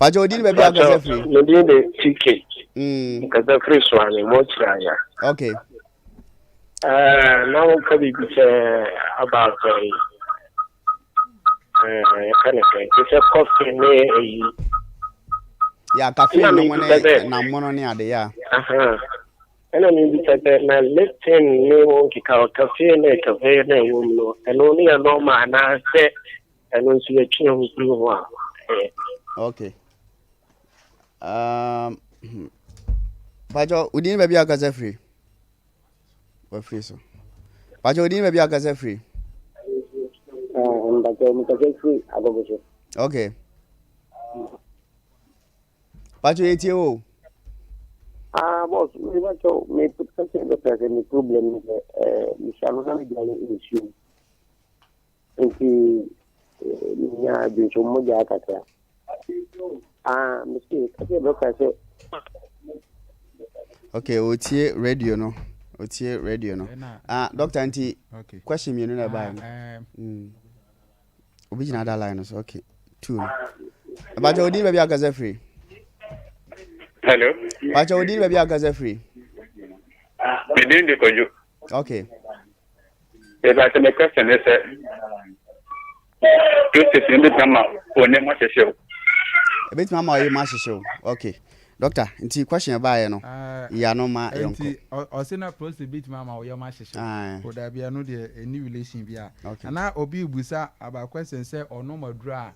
Pakyɛ, wo din baabi a wokasa firi? Me din de TK. Nkasa firi Suame, mo kyerɛ aya. Okay. Na wɔka biribi sɛ about yɛka ne sɛ te sɛ coffee ne ayi. Ya, caffeine no mo ne namono ne ade ya. Ɛna mebisa sɛ na Lipton ne wɔn keka caffeine ne ɛwɔ mu no, ɛno ne yɛ normal anaasɛ ɛno nso yɛtwe ho firi ho a ɛyɛ? Okay. Pakyɛ, wo din baabi a wokasa firi? Wafiri so. Pakyɛ, wo din baabi a wokasa firi? Mpakyɛ, mekasa firi Agogo so. Okay. Pakyɛ, yɛtie wo. Ah, boss, me pakyɛ, me kasa bɛpɛ sɛ me problem ne sɛ mesua no na medwale nsuo nti menya dwonso mogya kakra. Ah, mese kasa bɛka sɛ Okay, otie radio no. Otie radio no. Ah, doctor, nti question mmienu na ɛbaeɛ no. Obi gyina da line no so. Okay. Two no. Pakyɛ, wo din baabi a wokasa firi? Hello. Pakyɛ, wo din baabi a wokasa firi? Me din de Kwadwo. Okay. Ɛbɛsɛ me question ne sɛ prostate no bɛtumi ama wo nneɛma ahyehye wo? Ɛbɛtumi ama ɔyɛ mu ahyehye wo. Okay. Doctor, nti question ɛbaeɛ no, yia no ma yɛnkɔ. Nti ɔse na prostate bɛtumi ama wo yam ahyehye wo? Dabi, ɛno deɛ ɛnni relation biara. Ana obi rebusa about question sɛ ɔnom aduro a,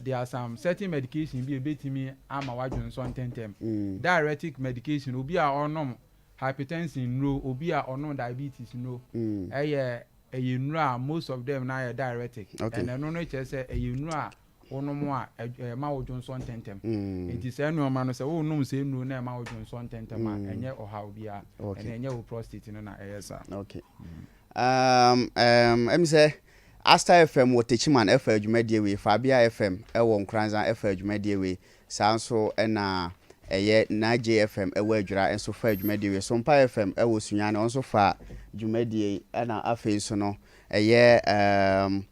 there are some certain medication bi a ɛbɛtumi ama w'adwonsɔ ntɛntɛm. Diuretic medication, obi a ɔnom hypertension nnuro, obi a ɔnom diabetes nnuro, ɛyɛ nnuro a most of them na yɛ diuretic. And ɛno no kyerɛ sɛ ɛyɛ nnuro a wonom a ɛma wo dwonsɔ ntɛntɛm. Nti saa nneɛma no, sɛ wonom saa nnuro na ɛma wo dwonsɔ ntɛntɛm a, ɛnyɛ ɔhaw biara. Ɛna ɛnyɛ wo prostate no na ɛyɛ saa. Okay. Ɛmi sɛ Asta FM wɔ Techiman ɛfa adwumadie wei, Fabia FM ɛwɔ Nkoranza ɛfa adwumadie wei, saa nso ɛna ɛyɛ Naje FM ɛwɔ Adwira nso fa adwumadie wei, Sompa FM ɛwɔ Sunyani ɔno nso fa dwumadie yi, ɛna afei nso no ɛyɛ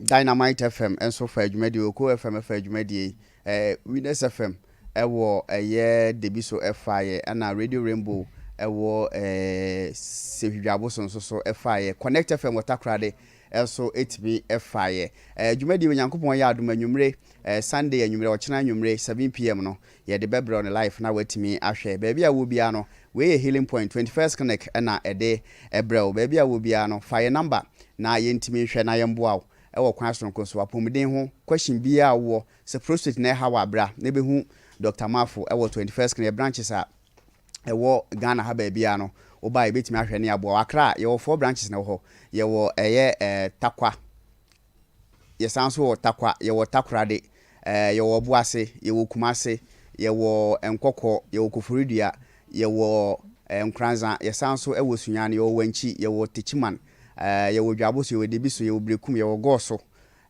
Dynamite FM nso fa adwumadie, Oko FM fa adwumadie yi, Winners FM ɛwɔ ɛyɛ Debiso ɛfa yɛ, ɛna Radio Rainbow ɛwɔ Sehwidwaboso nso so ɛfa yɛ, Connect FM wɔ Takoradi nso ɛtumi ɛfa yɛ. Dwumadie wɔ Nyankopɔn yɛ adom anwummere, Sunday anwummere, ɔkyena anwummere 7 p.m. no yɛde bɛbrɛ no live na watumi ahwɛ. Baabi a wɔ biara no, wei yɛ Healing Point 21st Clinic ɛna ɛde ɛbrɛ wo. Baabi a wɔ biara no, fa yɛ number na yɛntumi nhwɛ na yɛmboa wo ɛwɔ kwan soronko so. Apɔmuden ho question biara a wowɔ, sɛ prostate na ɛha wɔ abra na ɛbɛhu Dr. Mafo ɛwɔ 21st Clinic branches a ɛwɔ Ghana ha baabiara no, woba a yɛbɛtumi ahwɛ ne aboa wo. Accra yɛwɔ four branches na ɛwɔ hɔ. Yɛwɔ ɛyɛ Takwa, yɛsan so wɔ Takwa, yɛwɔ Takoradi, yɛwɔ Obuase, yɛwɔ Kumase, yɛwɔ Nkɔkɔ, yɛwɔ Koforidua, yɛwɔ Nkoranza, yɛsan nso wɔ Sunyani, yɛwɔ Wankyi, yɛwɔ Techiman, yɛwɔ Dwaboso, yɛwɔ Debiso, yɛwɔ Berekum, yɛwɔ Gɔɔso,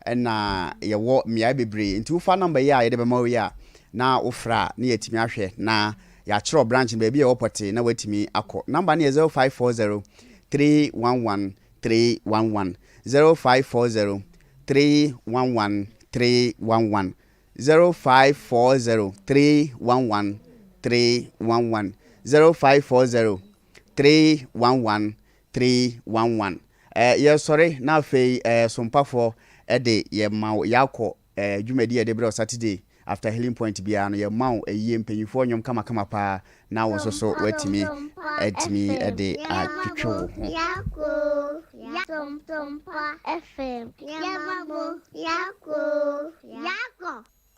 ɛna yɛwɔ mmeae bebree. Nti wofa number yi a yɛde bɛma wo yi a, na wofrɛ a na yɛatumi ahwɛ na yɛakyerɛ wo branch no baabi a ɛwɔ pɔtee na woatumi akɔ. Number no yɛ 0540 311 311, 0540 311 311. 0540 311 311 0540 311 311 Eh, yɛsɔre na afei eh, sompafoɔ de yɛma wo yɛakɔ eh, dwumadi a yɛde brɛ wo Saturday after healing point biara no yɛma wo ayie mpanyinfoɔ nnwom kamakama paa na wo nso so woatumi atumi de atwetwe wo ho.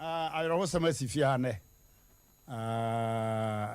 Awerɛhosɛm asi fie ha nnɛ.